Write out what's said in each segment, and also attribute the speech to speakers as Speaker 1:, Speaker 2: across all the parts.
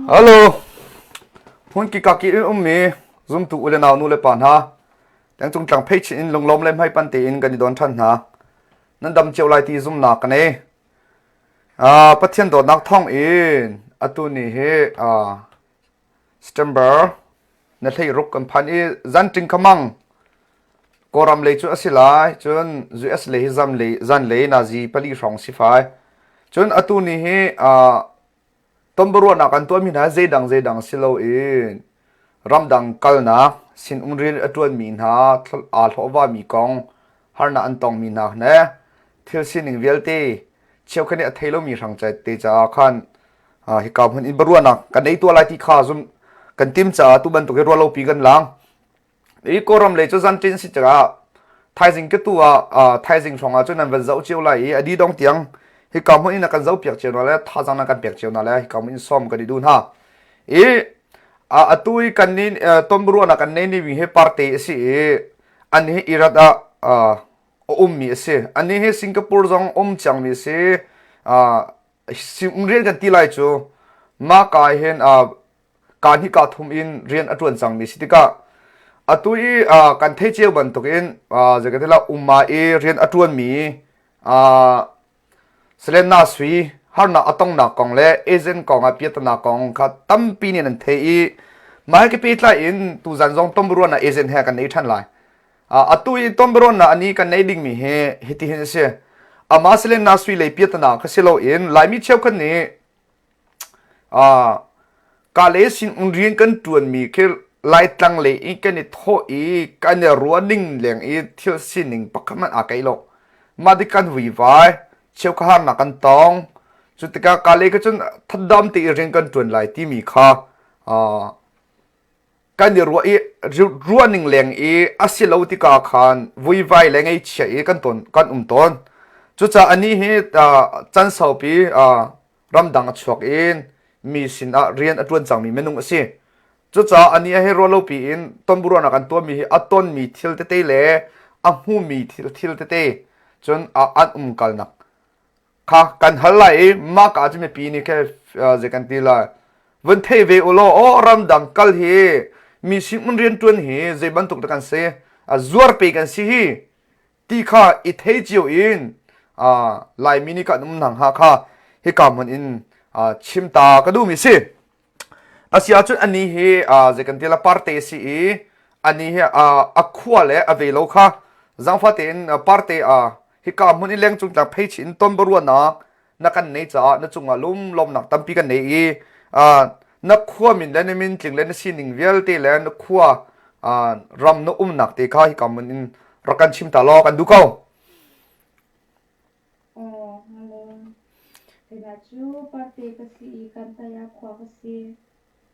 Speaker 1: Hello. Hmun kikak i ummi zumtu u le nau nu le pa hna. Tengcung tlang phei chin in lunglawm le hmaipan tein kan i don ṭhan hna. Nan dam cio lai ti zumnak ka nei. Uh, Pathian dawtnak thawng in atu ni hi uh, September na hlei ruk kan phan i zanṭing khamang Kawlram lei cu a si lai cun US lei hi zam lei zan lei nazi pali hrawng si fai cun atu ni hi uh, tonbiaruahnak an tuahmi hna zeidang zeidang si loin ramdang kalnak sinum rian a ṭuanmi hna aa hlawhvami kong harnak an tongmi hna ne thil sining vialte cheukhat nih a thei lomi hrang te caah khan hika hmun in biaruahnak kan ei tuah lai ti kha zum kan tim caah tu bantuk hi ruahlopi kan lang. I Kawlram lei cu zanṭin si tikah thaizing ka tu ah thaizing hrawng ah cun nan van zoh cio lai i a didong tiang hika hmun in a kan zoh piak cio hna le thazaang nan kan pek cio hna le hika hmun in sawm kan i duh hna. I atu i kan nih tonbiaruahnak kan nei ni hi parte a si i an hi Iraq ah a ummi a si. Anih hi Singapore zong um cangmi a si. Rian kan ti lai cu mah ka hin kaa hnih kaa thum in rian a ṭuan cangmi si tikah atu i kan thei cio bantukin zeikatila umma i rian a ṭuanmi Selena Sui harnak a tongnak kong le agent kong ah piatana kong kha tampi nih nan thei i mah he pehtlai in tuzan zong tomruan ah agent he kan nei ṭhan lai. Atu i tomruan ah ani kan nei dingmi hi hitihin a si. Amah Selena Sui lei piatana kha si loin Laimi cheukhat nih Ka le sin rian kan ṭuanmi khi Laitlang lei i kan i thawh i kan i ruahning leng i thil sining pakhat hmanh aa keih lo. Mah tik kan vuivai, cheukhat harnak kan tong. Cu tikah ka le ka cun thatdam te i rian kan ṭuan lai timi kha kan i ruah i ruahning leng i a si lo tikah khan vuivai le ngaihchia i kan ton kan um tawn. Cucaah anih hi can saupi ramdang a chuak in mi sinah rian a ṭuan cangmi minung a si. Cucaah anih he ruahlopi in tonburuahnak an tuahmi hi a tonmi thil tete le a hmumi thil thil tete cun an umkalnak kha kan hal lai i mah ka cu mipi nih khe zei kan ti lai vun thei ve u law aw ramdang kal hi mi sin rian ṭuan hi zei bantuk dah kan si zuar pe kan si hi ti kha i thei cio in Laimi nih kan um hna hnga kha hika hmun in chim ta ka duhmi si. Asi ahcun ani hi zei kan ti la parte si i ani hi a khua le a ve lo kha zangfa tein parte hika hmun in leng cung tlang phei chin ton baruanak na kan nei caah na cungah lumlawmnak tampi kan nei i na khua min le na min tling le na sining vialte le na khua ram na umnak te kha hika mun in rak kan chim ta law kan duh ko.
Speaker 2: Aw, ngaleng. Keimah cu parte ka si i kan taya khua ka si.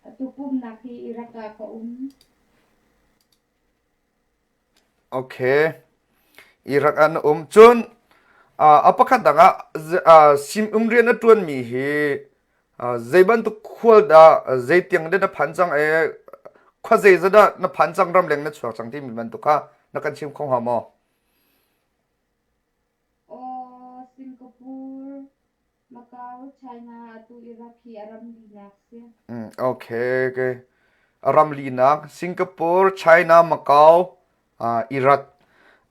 Speaker 2: Atu pumnak hi Iraq ah ka um.
Speaker 1: Okay. Iraq ah na um. Cun a pakhat dang ah sim um rian a ṭuanmi hi zei bantuk khual dah zeitiang dah na phan cang e khua zeizat dah na phan cang ramleng na chuak cang timi bantuk kha na kan chim kho hnga maw?
Speaker 2: Aw, Singapore, Macau, China, atu Iraq hi a ram linak si.
Speaker 1: Mm, okay, okay. A ram linak Singapore, China, Macau, uh, Iraq.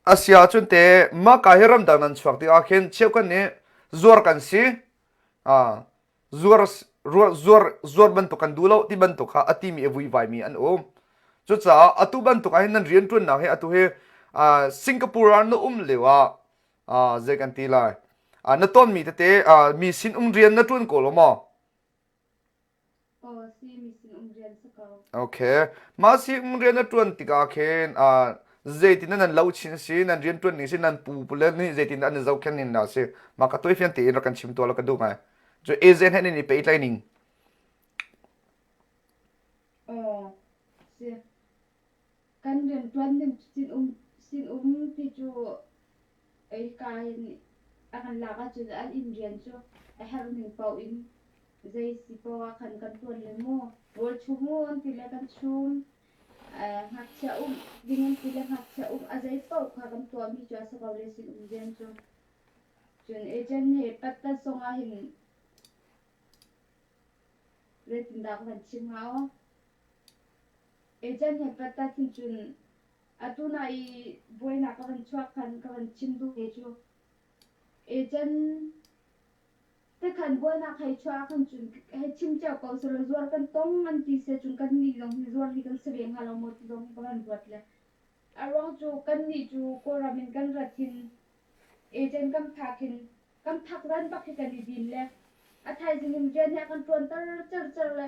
Speaker 1: Asia cun te maka hi ramdang nan chuak ti ah khin cheukhat nih zuar kan si. Uh, zuar zuar zuar bantuk kan duh lo ti bantuk kha a timi a vuivai mi an um. Cucaah atu bantuk ah hin nan rian ṭuannak hi atu hi uh, Singapore ah na um lio ah uh, zei kan ti lai uh, na tonmi tete uh, mi sin um rian na ṭuan ko lo maw?
Speaker 2: Aw, si mi sin um rian si ko.
Speaker 1: Okay. Mah si um rian na ṭuan tikah khin uh, zeitin nan lo chin si nan rian ṭuan ning si nan pu le nih zeitin an zohkhen ning na si mah ka tuai fian tein rak kan chim tuah la ka duh ngai. Cu AZN he nan i pehtlai ning.
Speaker 2: Aw, si. Kan rianṭuan ning sinum sinum ti cu hika hin a kan lak ahcun an inn rian cu a herh ning paoh in zei si paoh ah khan kan ṭuan le mu. Rawl chum u an ti le kan chum. Ngakchia um ding an ti le ngakchia um a zei paoh kha kan tuahmi cu a si ko le sinum rian cu. Cun agent he pattat zong ah hin. Zeitindah ka van chim hnga aw? Agent he pat hin cun atu na i buainak ka van chuak khan ka van chim duh ve cu. Agent te khan buainak hei chuah khan cun hei chim cio ko selaw zuar kan tong an ti se cun kan nih zong hi zuar hi kan si ve hnga lo maw ti zong hi ka van ruat le. A ruang cu kannih cu Kawlram in kan rat hin agent kan phak hin kan phak zan bak hi kan i din le a thaizing in rian hi a kan ṭuanter cercer le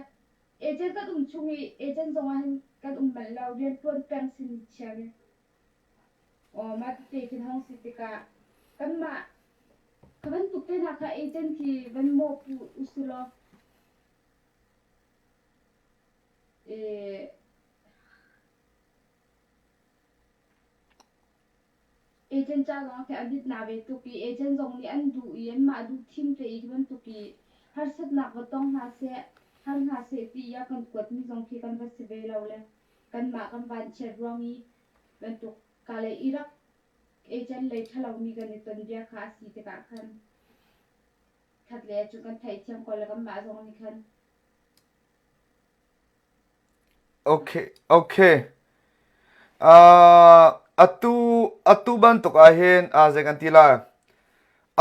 Speaker 2: agent kan um chung i agent zong ah hin kan um manh lo rian ṭuan peng sin chiar in aw mah tete khin hong si tikah kanmah kha bantuk te hna kha agent khi van mawhpuh usilaw eh Agent ca zong khi an rit na ve tuk i agent zong nih an duh i anmah duh thim te i khi bantuk i harsatnak va tong hna seh, har hna seh ti i a kan kuatmi zong khi kan va si ve lo le kanmah kan vanchiat ruang i bantuk ka le Iraq agent lei ṭhalomi kan i ton bia kha a si tikah khan khat le cun kan theihthiam ko le kanmah zong nih khan
Speaker 1: Okay, okay. Uh, atu atu bantuk ah hin uh, zei kan ti lai?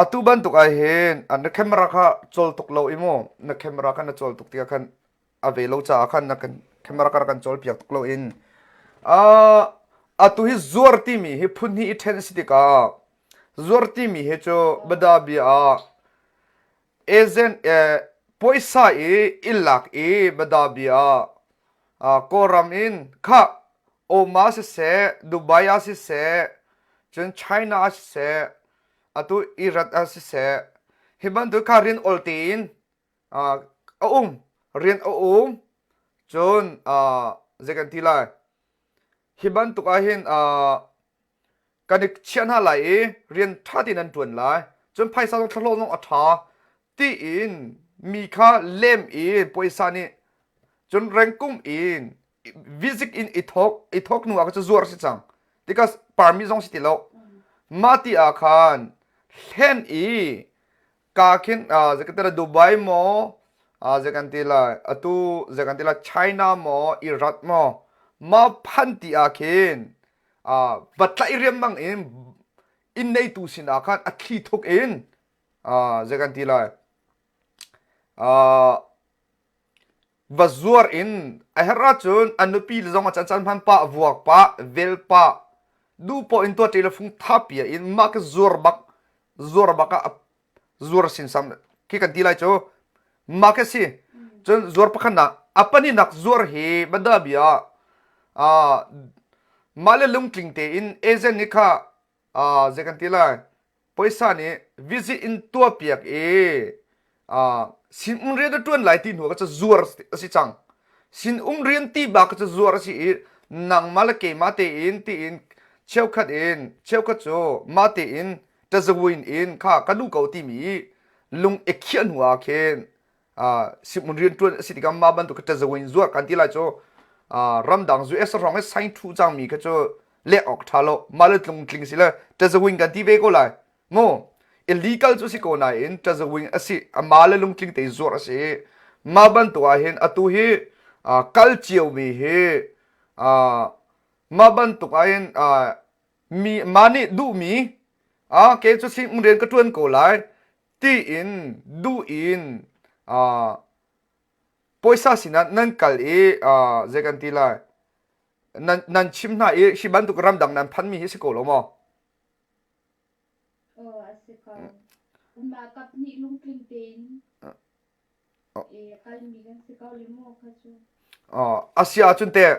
Speaker 1: Atu bantuk ah hin uh, na camera kha cawl tuk lo i mu. Na camera kha na cawl tuk tikah khan a ve lo caah khan na kan camera kha kan cawl piak tuk lo in. Uh, atu hi zuar timi hi phun hnih i ṭhen a si tikah zuar timi hi cu bada bia ah Agent puaisa i inn lak i Badabia ah Kawlram in khah Oma siseh, Dubai ah siseh, cun China ah siseh, atu Iran ah siseh, hi bantuk kha rian ol tein a um, rian a um, cun zei kan ti lai, hi bantuk ah hin kan i chiah hna lai i rian ṭha tein an ṭuan lai. Cun phaisa zong thlahlawh zong a ṭha tiin mi kha lem i puaisa nih cun rengkum in vizik in i thawk i thawk hnu ah cu zuar si cang. Because parmi zong si ti lo. Mah ti ah khan hlen i ka khin zeikatila Dubai maw zei kan ti lai atu zei kan ti lai China maw Iraq maw mah phan ti ah khin va tlaih riangmang in inn neitu sinah khan a thli thuk in zei kan ti lai va zuar in a herh ahcun a nupi zong a cancan hman pah vuak pah vel pah duh poh in tuah le fung tha pia in mah ka zuar bak zuar bak ah zuar sinsam khi kan ti lai cu mah khi si cun zuar pakhat nak a paninak zuar hi bada bia mah le lungtling tein agent nih kha zei kan ti lai puaisa nih visit in tuahpiak i sinum rian a ṭuan lai ti hnu ka cu zuar a si cang. Sinum rian ti bak cu zuar a si i nangmah le keimah tein tiin cheukhat in cheukhat cu mah tein ṭazawin in kha ka duh ko timi lung i khiah hnu ah khin sinum rian ṭuan a si tikah mah bantuk ṭazawin zuar kan ti lai cu ramdang US hrawng i sign ṭhu cangmi kha cu lek awk ṭha lo mah le tlungtling si le ṭazawing kan ti ve ko lai mu illegal cu si ko nain ṭazawing a si ama le lungtling te zuar a si mah bantuk ah hin atu hi kal ciomi hi mah bantuk ah hin mi mah nih duhmi ke cu si rian ka ṭuan ko lai tiin duh in puaisa sinah nan kal i zei kan ti lai nan nan chim hna i hi bantuk ramdang nan phanmi hi si ko lo maw?
Speaker 2: Aw a si ko. Mah kap nih lungtling tein e kalmi kan si ko le maw kha cu.
Speaker 1: A si ahcun teh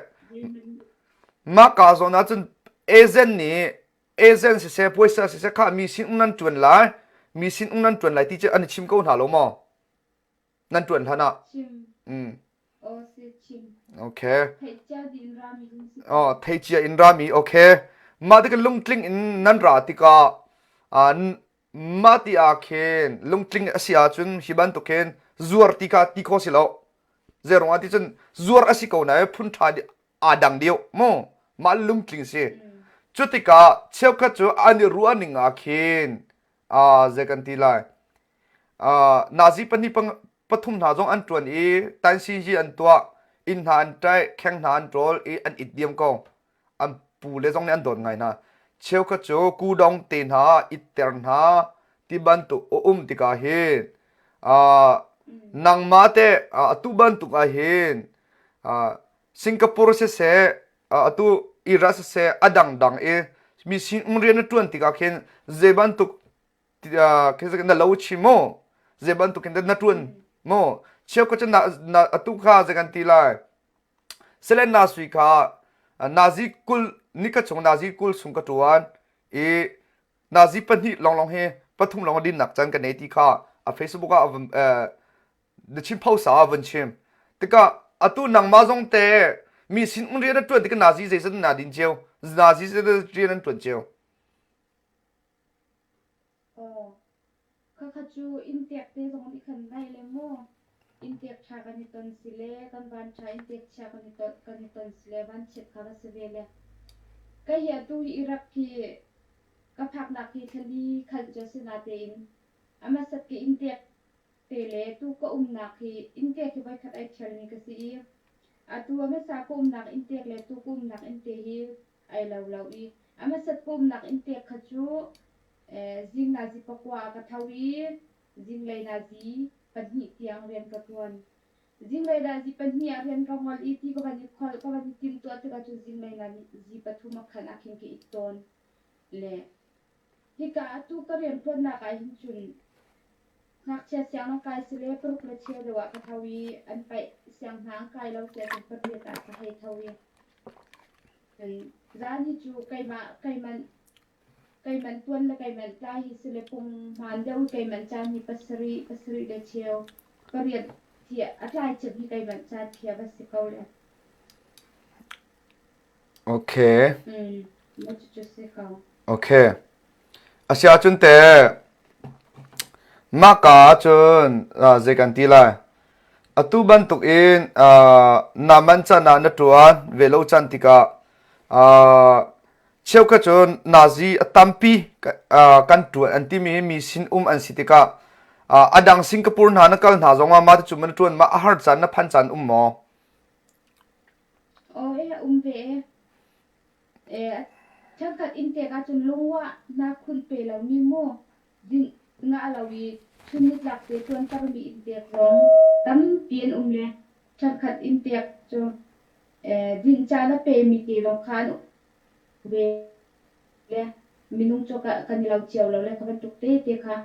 Speaker 1: mah ka zawn ahcun agent nih agent siseh puaisa siseh kha mi sin um nan ṭuan lai mi sin um nan ṭuan lai ti cu an i chim ko hna lo maw? Nan ṭuan hlan ah.
Speaker 2: Chim.
Speaker 1: Mm.
Speaker 2: Aw si chim.
Speaker 1: Okay.
Speaker 2: Theihcia din rami kan si.
Speaker 1: Oh, theihcia in rami okay. Mah tik lungtling in nan ra tikah uh, mah ti ah khin lungtling a si ahcun hi bantuk khin zuar ti kha ti kho si lo. Zeirong ah ti cun zuar a si ko na phun ṭha aa dang deuh mu mah lungtling si. Cu tikah cheukhat cu an i ruah ning ah khin uh, zei kan ti lai. Uh, nazi pahnih pang. pathum hna zong an ṭuan i tansi an tuah, inn hna an ṭaih, kheng hna an ṭawl i an it diam ko. An pu le zong nih an dawt ngai hna. Cheukhat cu kudong te hna itter hna ti bantuk a um tikah hin nangmah teh atu bantuk ah hin Singapore siseh atu Iraq siseh a dangdang i mi sin um rian na ṭuan tikah khin zei bantuk na lo chim mu zei bantuk in na ṭuan mu cheukhat cu na atu kha zei kan ti lai Selen na sui kha nazi 20 nika chung nazi 20 chung ka ṭuan i nazi pahnih lawnglawng hi pathum lawng dinnak can ka nei ti kha a Facebook ah na chim phosa ah vun chim tikah atu nangmah zong te mi sin um rian na ṭuan tikah nazi zeizat na din cio nazi zeizat rian an ṭuan cio.
Speaker 2: Aw, khakha cu inntek te zong nih khan nai le maw inntek ṭha kan i ton si le kan van ṭha inntek chia kan i ton kan i ton si le vanchiat kha va si ve le. Kei hi atu hi Iraq hi ka phaknak hi thlali khan cu a si natein a hmasat ka inntek te le tu ka umnak hi inntek hi voikhat ai ṭhialmi ka si i atu a hmasa ka umnak inntek le tu ka umnak innte hi ai lo lo i a hmasat ka umnak inntek kha cu zing nazi pakua ah ka tho i zinglei nazi pahnih tiang rian ka ṭuan. Zinglei nazi pahnih ah rian ka ngol i ti ka van i kholh ka van i timhtuah tikah cun zinglei nazi pathum a khan ah khin ka it tawn. Le hika atu ka rianṭuannak ah hin cun ngakchia sianginn kai si le paruk le cheu deuh ah ka tho i an paih siang hna an kai lo tiah cun pariat ah ka hei tho i cun zan hi cu keimah keimah Keimanh tuan le keimanh tlai hi si le punghman deuh i keimanh caan hi pasarih, pasarih le cheu, pariat tiah a tlai cem hi keimanh caan khi a va si ko le.
Speaker 1: Okay.
Speaker 2: Mm, na cucu si ko.
Speaker 1: Okay. Asiahcun teh mah ka ahcun zei kan ti lai? Atu bantuk in na man can ah na ṭuan ve lo can tikah Cheukhat cu Nazi a tampi kan ṭuan an timi mi sin-um an si tikah a dang Singapore hna na kal hna zongah mah cu na ṭuan ma a har caan na phan caan um maw?
Speaker 2: Aw e um ve e. E cheukhat inntek ahcun lungwah na khunh pe lomi mu dinh ngah lo i chun nitlak te ṭuantermi inntek zong tampi an um le cheukhat inntek cu dinh caan a pemi te lawng kha an ve le minung cu kan i lo cio lo le kha bantuk tete kha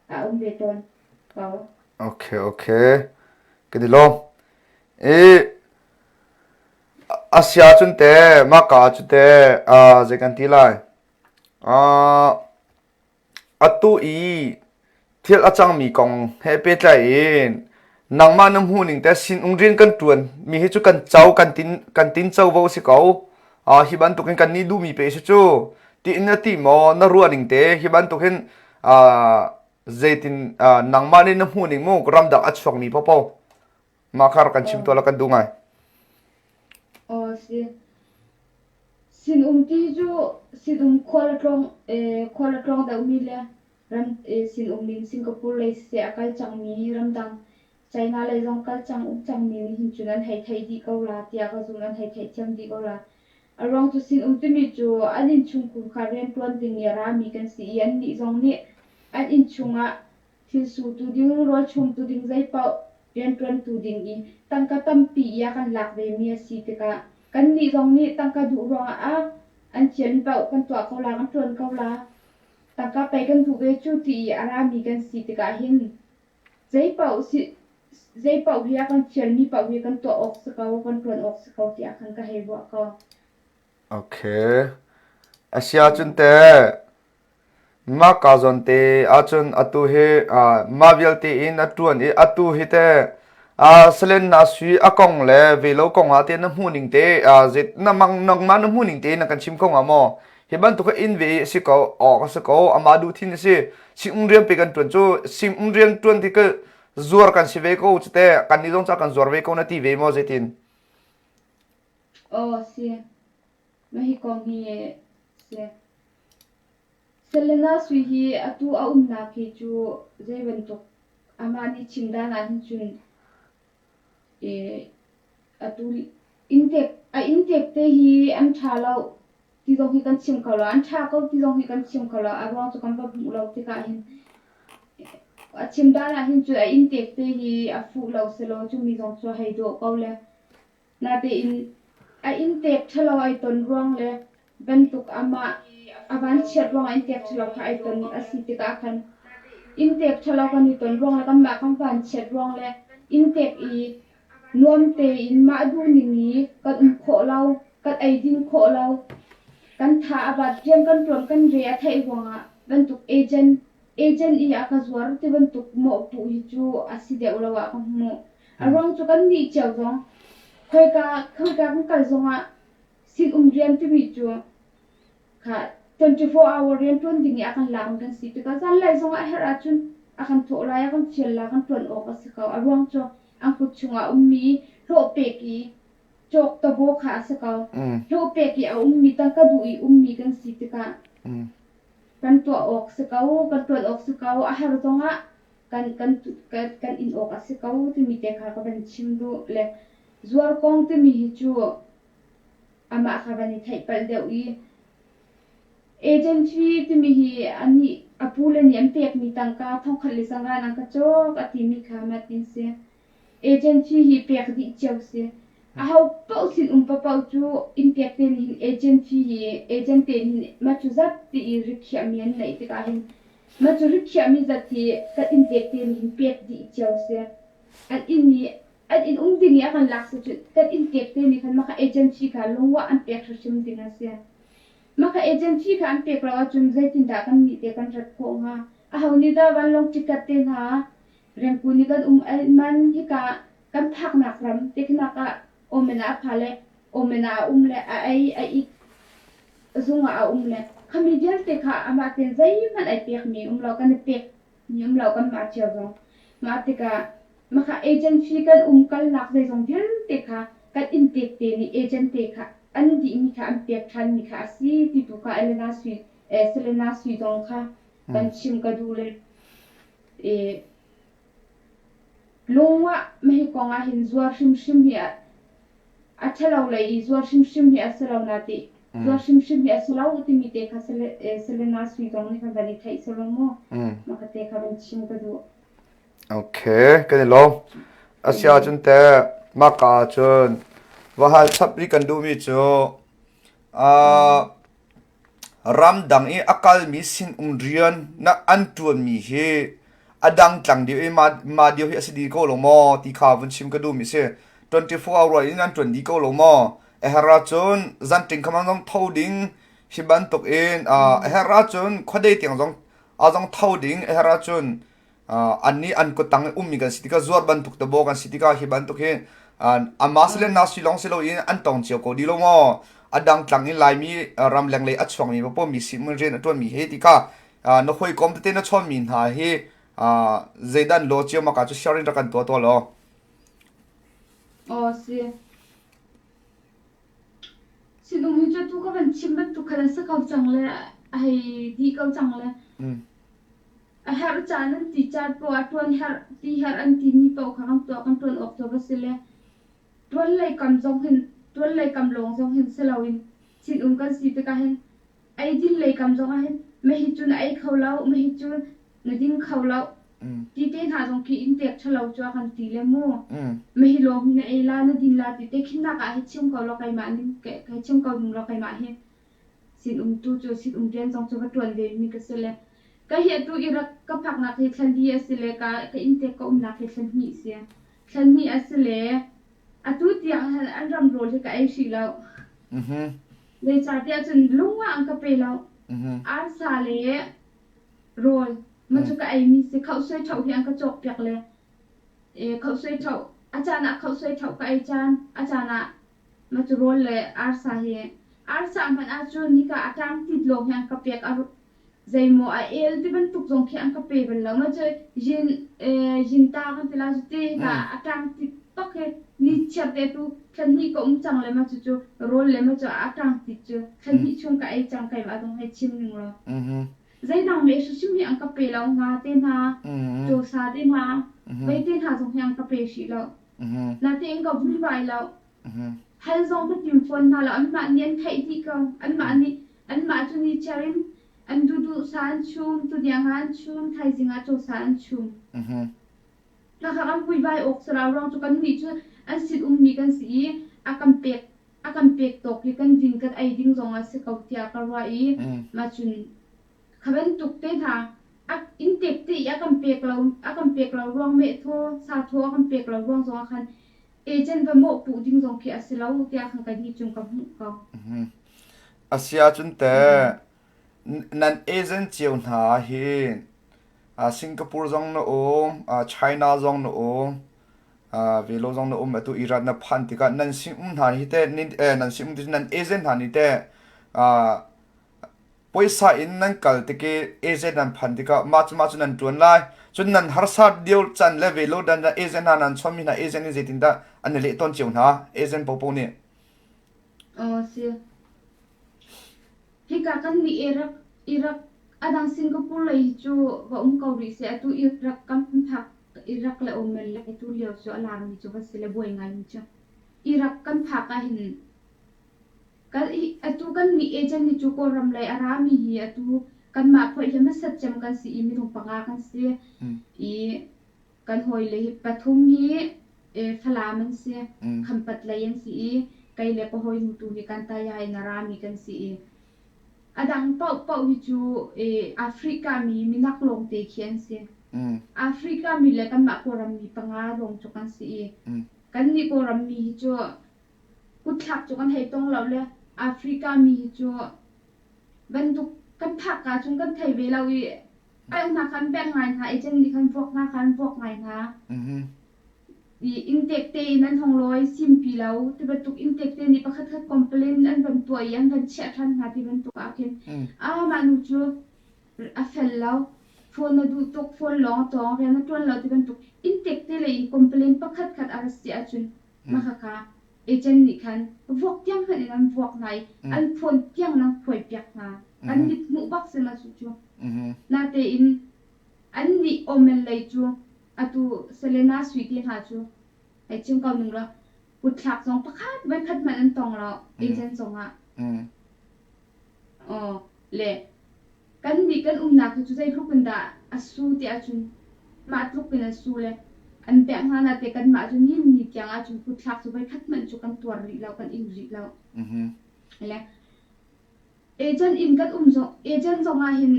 Speaker 2: a um ve tawn ko.
Speaker 1: Okay, okay. Kan i lawm. I asia cun te maka cu te zei kan ti lai. Atu i thil a cangmi kong he pehtlai in nangmah na hmuhning teh sinum rian kan ṭuanmi hi cu kan co kan tin kan tin covo a si ko. Hi bantukin kan nih duhmi pe si cu tiin na ti maw na ruahning te hi bantukin zeitin nangmah nih na hmuhning mu ramdang a chuakmi paohpaoh mah kha rak kan chim tuah la kan duh ngai.
Speaker 2: Aw si. Sinum ti cu sinum khual a tlawng khual a tlawng deuhmi le ram sinum in Singapore lei siseh a kal cangmi ramdang China lei zong kal cang um cangmi nih hin cun an hei theih dih ko la tiah ka zumh an hei theihthiam dih ko la. A ruang cu sinum timi cu an innchungkhur kha rianṭuan ding i a rami kan si i annih zong nih an innchung ah thil sutu ding, rawl chumtu ding zeipaoh rianṭuantu ding i tangka tampi i a kan lak vemi a si tikah kannih zong nih tangka duh ruangah ah an thian paoh kan tuah ko la, kan ṭuan ko la. Tangka pei kan duh ve cu ti i a rami kan si tikah hin zeipaoh si zeipaoh hi a kan fialmi paoh hi kan tuah awk si ko, kan ṭuan awk si ko tiah khan ka hei ruah ko.
Speaker 1: Okay. Asiahcun teh Mah kaa zawn te ahcun atu hi mah vialte in a ṭuan i atu hi teh salen na sui a kong le velo kong ah te na hmuhning te na mang nangmah na hmuhning te na kan chim kho hnga maw? Hi bantuk hi inn ve i a si ko awk a si ko amah duh thin a si sim rian pe kan ṭuan cu sim rian ṭuan ti ka zuar kan si ve ko cu teh kan nih zong ca kan zuar ve ko na ti ve maw zeitin?
Speaker 2: Aw si. Mah hi kong hi si. Selena Sui hi atu a umnak hi cu zei bantuk Amah nih chim dan ah hin cun atu inntek a inntek te hi an ṭha lo ti zong hi kan chim kho lo. An ṭha ko ti zong hi kan chim kho lo. A ruang cu kan va hmuh lo tikah hin a chim dan ah hin cun a inntek te hi a fuh lo selaw cumi zong cu a hei dawh ko le natein a inntek ṭhalo ai ton ruang le bantuk amah a vanchiat ruangah inntek ṭhalo kha ai ton a si tikah khan inntek ṭhalo kan i ton ruang le kanmah kan vanchiat ruang le inntek i nuam tein mah duhning i kan um khawh lo, kan eidin khawh lo, kan tha a bat rian kan ṭuan kan re a theih ruangah bantuk agent agent i a ka zuar ti bantuk mawhpuh hi cu a si deuh lo ah ka hmuh. A ruang cu kannih cio zong khoika khoika kan kal zongah Sinum rian timi cu kha 24 hour rian ṭuan ding i a kan lak kan si tikah zanlei zongah a herh ahcun a kan thawh lai, a kan fial lai, kan ṭuan awk a si ko. A ruang cu an kut chungah a ummi hlawh pek i cawk tabaw kha a si ko. Hlawh pek i a ummi tangka duh i ummi kan si tikah kan tuah awk si ko, kan ṭuan awk si ko. A har zongah kan kan kan kan in awk a si ko timi te kha ka van chim duh le zuar kong timi hi cu amah kha van i theihpalh deuh i agency timi hi anih a pule nih an pekmi tangka thongkhat le sanga an ka cawk a timi kha matin si. Agency hi pek dih cio si. Aho paoh sin um paoh cu inn pek te nih hin agency hi agent te nih hin mah cu zat ti i rikhiahmi an neih tikah hin mah cu rikhiahmi zat hi kan inn pek te nih hin pek dih cio si. An inn i An inn um ding i a kan lak si cu kan inn pek te nih khan maka agency kha lungwah an pek hrimhrim ding a si. Maka agency kha an pek lo ahcun zeitindah kan nih te kan rat khawh hnga? Aho nih dah vanlawng ticket te hna rengkun i kan um man hika kan phaknak ram te khinak ah omen ah a pha le omen ah a um le a ei a it zung ah a um le khami vialte kha amah ten zeihmanh ai pekmi um lo kan i pek mi um lo kanmah cio zong mah tikah Maka agency kan umkalnak zeizong vialte kha kan inntek te nih agent te kha an dihmi kha an pek ṭhanmi kha a si ti tu kha Elena Sui eh, Selena Sui zong kha kan chim ka duh le eh, lungwah mahi kong ah hin zuar hrimhrim hi a a ṭhalo lei i zuar hrimhrim hi a si lo na ti zuar hrimhrim hi a si lo timi te kha Selena Sui zong nih kan van i theih selaw mu maka te kha van chim ka duh.
Speaker 1: Okay, kan i lawm. Asia cun teh maka cun va hal chap rih kan duhmi cu uh, ramdang i a kalmi sinum rian na an ṭuanmi hi a dang tlang deuh i ma, ma deuh hi a si dih ko lo maw ti kha vun chim ka duhmi si. 24 hour in an ṭuan dih ko lo maw? A herh ahcun zanṭing khamang zong tho ding hi bantuk in uh, a herh ahcun khuadei tiang zong a zong tho ding a herh ahcun annih an kuttang i ummi kan si tikah zuar bantuk te baw kan si tikah hi bantuk hi ama si le na si lawng si loin an tong cio ko di lo maw a dang tlang in laimi ramleng lei a chuangmi papoh mi si mun rian a tuanmi he ti kha na hawikom tete na chawnmi hna hi zeidan law cio maka cu sharing rak kan tuah tuah law
Speaker 2: Aw si. Sinum hi cu tu ka van chim bantuk khan a si ko cang le a hei dih ko cang le. A herh caan an ti caan poah ah ṭuan herh, ti herh an timi paoh kha kan tuah kan ṭuan awk cu va si le ṭuan lei kam zong hin ṭuan lei kam lawng zong hin si loin sinum kan si tikah hin eidin lei kam zongah hin mahi cu na ei kho lo, mahi cu na ding kho lo ti te hna zong khi in pek ṭhalo cu a kan ti le mu. Mahi lawng hi na ei la, na din la ti te khinnak ah hi chim ko law keimah ning kai chim ko ning law keimah hi sinum tu cu sinum rian zong cu va ṭuan ve mi ka si le Ka hi atu i rak ka phaknak hi thla li a si le ka ka inntek ka umnak hi thla hnih si. Thla hnih a si le atu tiang hin an ram rawl hi ka ei hrih lo. Zeicahtiah cun lung ah an ka pe lo. Arsa le rawl ma cu ka eimi si khausui ṭho hi an ka cawkpiak le khausui ṭho a caan ah khausui ṭho ka ei caan a caan ah ma cu rawl le arsa hi arsa hmanh ahcun hika a ṭang tit lawng hi an ka pek a Zeimaw a el ti bantuk zong khi an ka pe bal lo. Ma cu yin yinta kan ti la cu ti hika a ṭang ti bak hi ni chiar te tu thla hnih ka um cang le ma cu cu rawl le ma cu a ṭang ti cu thla hnih chung ka ei cang keimah zong hei chim ning law. Zeidang meh hrimhrim hi an ka pe lo. Nga te hna, cawsa te hna, vei te hna zong hi an ka pe hrih lo. Natein ka vuivai lo. Hal zong ka tim fawn hna lo. Anmah nih an theih dih ko. Anmah nih anmah cu nichiar in an duhduh sa an chum, tuniang ah an chum, thaizing ah cawsa an chum. Khakha kan vuivai awk si lo ruang cu kannih cu an sin ummi kan si i a kan pek a kan pek tawk hi kan din kan ei ding zong ah si ko tiah ka ruah i mah cun kha bantuk te hna a inn tek te i a kan pek lo a kan pek lo ruang meh thaw sa thaw a kan pek lo ruang zong ah khan agent va mawh puh ding zong khi a si lo tiah khan kei nih cun ka hmuh ko.
Speaker 1: A si ahcun teh nan agent cio hna hi Singapore zong na um, China zong na um, velo zong na um, atu Iran na phan tikah nan sin um hna hi teh nan sin um nan agent hna nih teh puaisa in nan kal tik i agent nan phan tikah mah cu mah cu nan ṭuan lai. Cun nan harsat lio can le velo dan agent hna nan chonmi hna agent nih zeitindah an i leh tawn cio hna agent popo nih?
Speaker 2: Aw si. Hika kan nih Iraq Iraq a dang Singapore lei hi cu va um ko rih seh atu Iraq kan phak Iraq le Oman le tu lio cu a larmi cu va si le buai ngaimi cu Iraq kan phak ah hin kan atu kan nih agent hi cu Kawlram lei a rami hi atu kanmah phoih le hmasat cem kan si i minung panga kan si i Kan hawile hi pathum hi Falam an si, Khampat lei an si i kei le ka hawinu tu hi Kantaya in a rami kan si i a dang paohpaoh hi cu Africa mi minak lawngte khi an si. Africa mi le kanmah Kawlram mi panga lawng cu kan si i kannih Kawlram mi hi cu kutthlak cu kan hei tong lo le Africa mi hi cu bantuk kan phak ka cun kan thei ve lo i Pek hna kha an pek ngai hna, agent nih khan vuak hna kha an vuak ngai hna. I inntek tein an hong lawi, simpi lo ti bantuk inntek te nih pakhat khat complain an van tuah i an van chiah ṭhan hna ti bantuk ah khin ah mah nu cu a fel lo, phone a duh tuk, phone lawng a tawng, rian a ṭuan lo ti bantuk inntek te lei in complain pakhat khat a rat si ahcun mah khakha agent nih khan vuak tiang hmanh in an vuak hna i an phone tiang in an khuaipiak hna. Kan mit hmuh bak si ma cu cu. Natein an nih Omen lei cu atu Selena Sui te hna cu hei chim ko ning law kutthlak zong pakhat voikhat hmanh an tong lo agent zongah. Aw le kan nih kan umnak hi cu zeitluk in dah a su ti ahcun mah tluk in a su le an pek hna nate kanmah cu nihin ni tiang ahcun kutthlak cu voikhat hmanh cu kan tuar rih lo kan ing rih lo. Le Agent inn kan um zong agent zong ah hin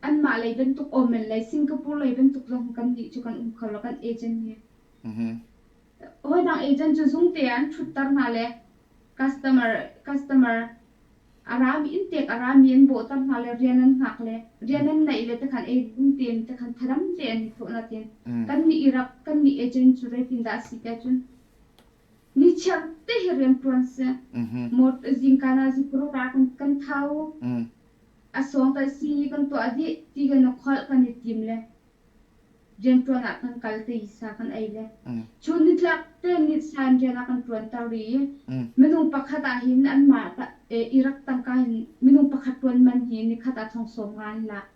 Speaker 2: anmah lei bantuk Oman lei Singapore lei bantuk zong kannih cu kan um kho lo kan agent hi. Hawidang agent cu zungte ah an ṭhutter hna le customer customer a rami inntek a rami an bawhter hna le rian an hngak le rian an neih le tikhan ei tein tikhan thadam te an i thawh natin kannih Iraq kannih agent cu zeitindah a si ti ahcun nichiar te hi rian ṭuan si. Zingkaan ah zipuruk ah kan tho. A sawng kan si kan tuah dih ti kan i kholh kan i tim le rianṭuan ah kan kal te i sa kan ei le chun nitlak te ni san rian ah kan ṭuanter rih i minung pakhat ah hin anmah Iraq tangka hin minung pakhat ṭuan man hi nikhat ah thong sawm nga an lak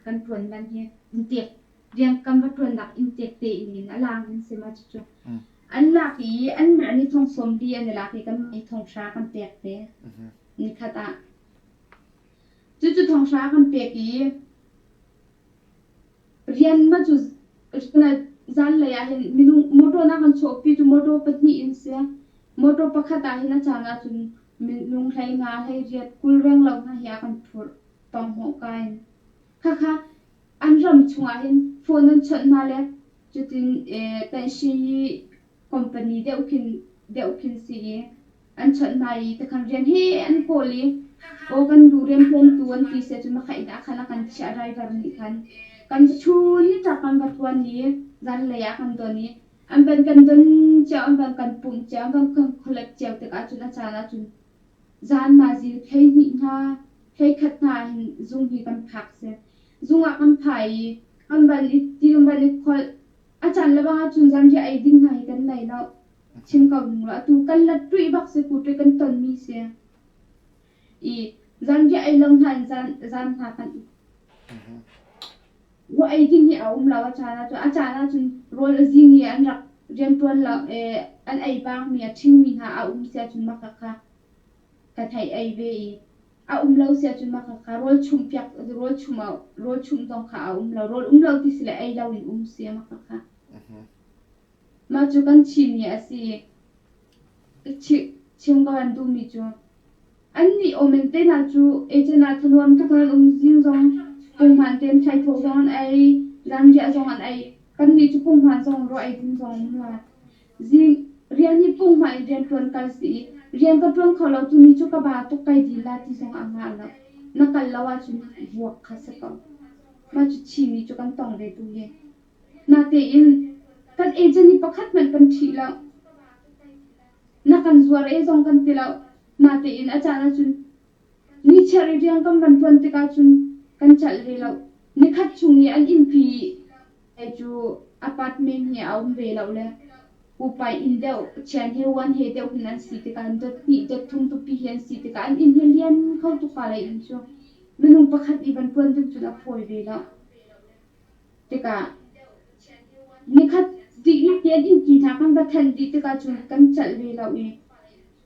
Speaker 2: kan ṭuan man hi inntek rian kan va ṭuannak inntek te in a lang in si ma cucu an lak i anmah nih thong sawm li an i lak i kanmah nih thong hra kan pek te nikhat ah cucu thong hra kan pek i Rian ma cu zanlei ah hin minung motor na kan chuahpi cu motor pahnih in si. Motor pakhat ah hin a caan ahcun minung hlei nga hlei riat 20 reng lo hna hi a kan phurh tawnghnawh ka in. Khakha an ram chungah hin phone an chawnh hna le cutin tanhsi company deuh khin deuh khin si i an chawnh hna i tikhan rian he an kawl i aw kan duh rianṭuantu an ti seh cun makhaih dah khan a kan chiah driver nih khan kan chun ni ṭak kan va ṭuan i zanlei ah kan don i an van kan don cio an van kan pumh cio an van kan collect cio tikah cun a caan ah cun zan nazi 12 hna 11 hna hin zung hi kan phak si zung ah kan phai i kan van i ti kan van i kholh a caan le bang ahcun zanriah ei ding hna hi kan nei lo Chim ko ning law atu kan lat ṭuih bak si ku ṭuih kan tonmi si. I zanriah ei lo hna in zan zan hna kan it. Rawl ei ding hi a um lo a caan ahcun. A caan ahcun rawl a zing i an rak rianṭuan lo an ei bangmi a ṭhingmi hna a um si ahcun mah kha kan hei ei ve i a um lo si ahcun mah kha rawl chumh piak rawl chumh rawl chumh zong kha a um lo. Rawl um lo ti si le ei lo in um si mah kha. Mah cu kan Chinmi a si i chim ka van duhmi cu annih awmen te hna cu agent ah thanuam tuk in an um zing zong punghman tein thlaithawh zong an ei, zanriah zong an ei. Kannih cu punghman zong rawl ei ding zong um lo. Zing rian hi punghman in rianṭuan kal si i rian ka ṭuan kho lo tuni cu ka ba tuk kai dil la ti zong a ngah lo. Na kal lo ahcun vuak kha si ko. Mah cu Chinmi cu kan tong ve tu hi. Natein kan agent hi pakhat hmanh kan ṭhih lo. Na kan zuar e zong kan ti lo. Natein a caan ahcun nichiar i rian kan van ṭuan tikah cun kan celh ve lo. Nikhat chung i an innpi cu apartment hi a um ve lo le upai inn deuh chian he uan he deuh hin an si tikah dot hnih dot thum tupi hi an si tikah an inn hi lian kho tuk ka lei inn cu minung pakhat i van ṭuan ding cun a fawi ve lo. Tikah nikhat dihlak i an innpi hna kan va thenh dih tikah cun kan celh ve lo i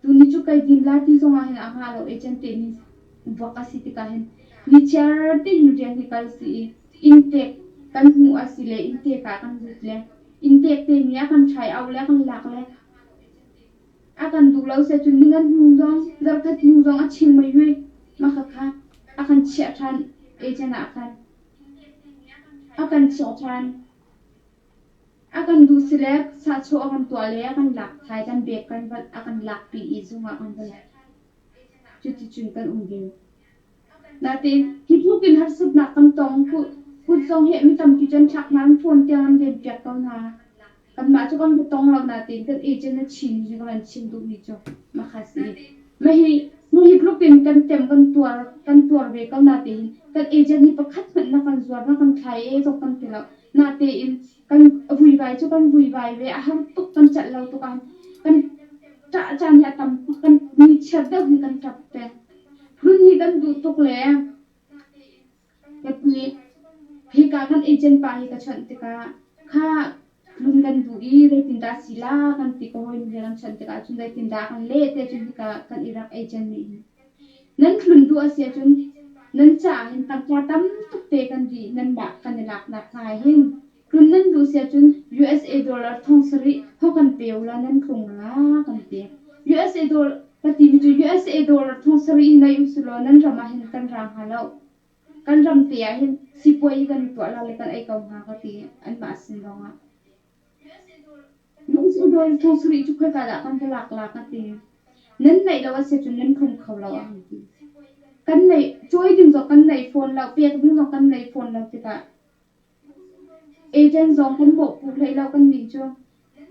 Speaker 2: tuni cu kai din la ti zongah hin a ngah lo agent te nih vuak a si tikah hin nichiar te hin rian hi kal si i inntek kan hmuh a si le inntek ah kan lut le inntek te nih a kan try out le a kan lak le a kan duh lo seh cun ningan hnu zong zarkhat hnu zong a ching mei hui mah khakha a kan chiah ṭhan agent ah khan. A kan chuah ṭhan. A kan duh si le sahchuah a kan tuah le a kan lak thai, kan bek kan vat, a kan lakpi i zung ah kan va lak. Cuticun kan um ve. Natein hi tluk in harsatnak kan tong. Kut zong hi mi tampi cu an thlak hna, an phone tiang an ven piak ko hna. Kanmah cu kan va tong lo natein kan agent a chin hi ka van chim duhmi cu makha si. Mahi hi tluk in kan tem kan tuar kan tuar ve ko natein kan agent hi pakhat hmanh na kan zuar na kan thlai e zok kan ti lo. Natein kan vuivai cu kan vuivai ve a har tuk kan celh lo tuk ah kan ṭah caan hi a tam tuk kan ni chiat deuh hin kan ṭap peng. Hlun hi kan duh tuk le Ka ti. Hika kan agent pa hi ka chawnh tikah kha tlun kan duh i zeitindah si la kan ti ka hawinu he kan chawnh tikah cun zeitindah kan leh tiah cun hika kan Iraq agent nih hin nan tlun duh a si ahcun nan caah hin tangka tam tuk te kan dih nanmah kan i laknak hnga hin tlun nan duh si ahcun USA dollar thong sarih ho kan pe u la nan tlung la kan ti. USA dollar ka timi cu USA dollar thong sarih in nei u sulaw nan ram ah hin kan ra hnga lo. Kan ram te ah hin sipuai hi kan i tuah la le kan ei ko hnga ka ti anmah sin zongah. USA dollar thong sarih cu khoika dah kan va lak la ka ti. Nan neih lo a si cun nan tlung kho lo a hung ti. Kan neih cawi ding zong kan nei fawn lo, pek ding zong kan nei fawn lo tikah Agent zong kan mawhpuh hlei lo kannih cu.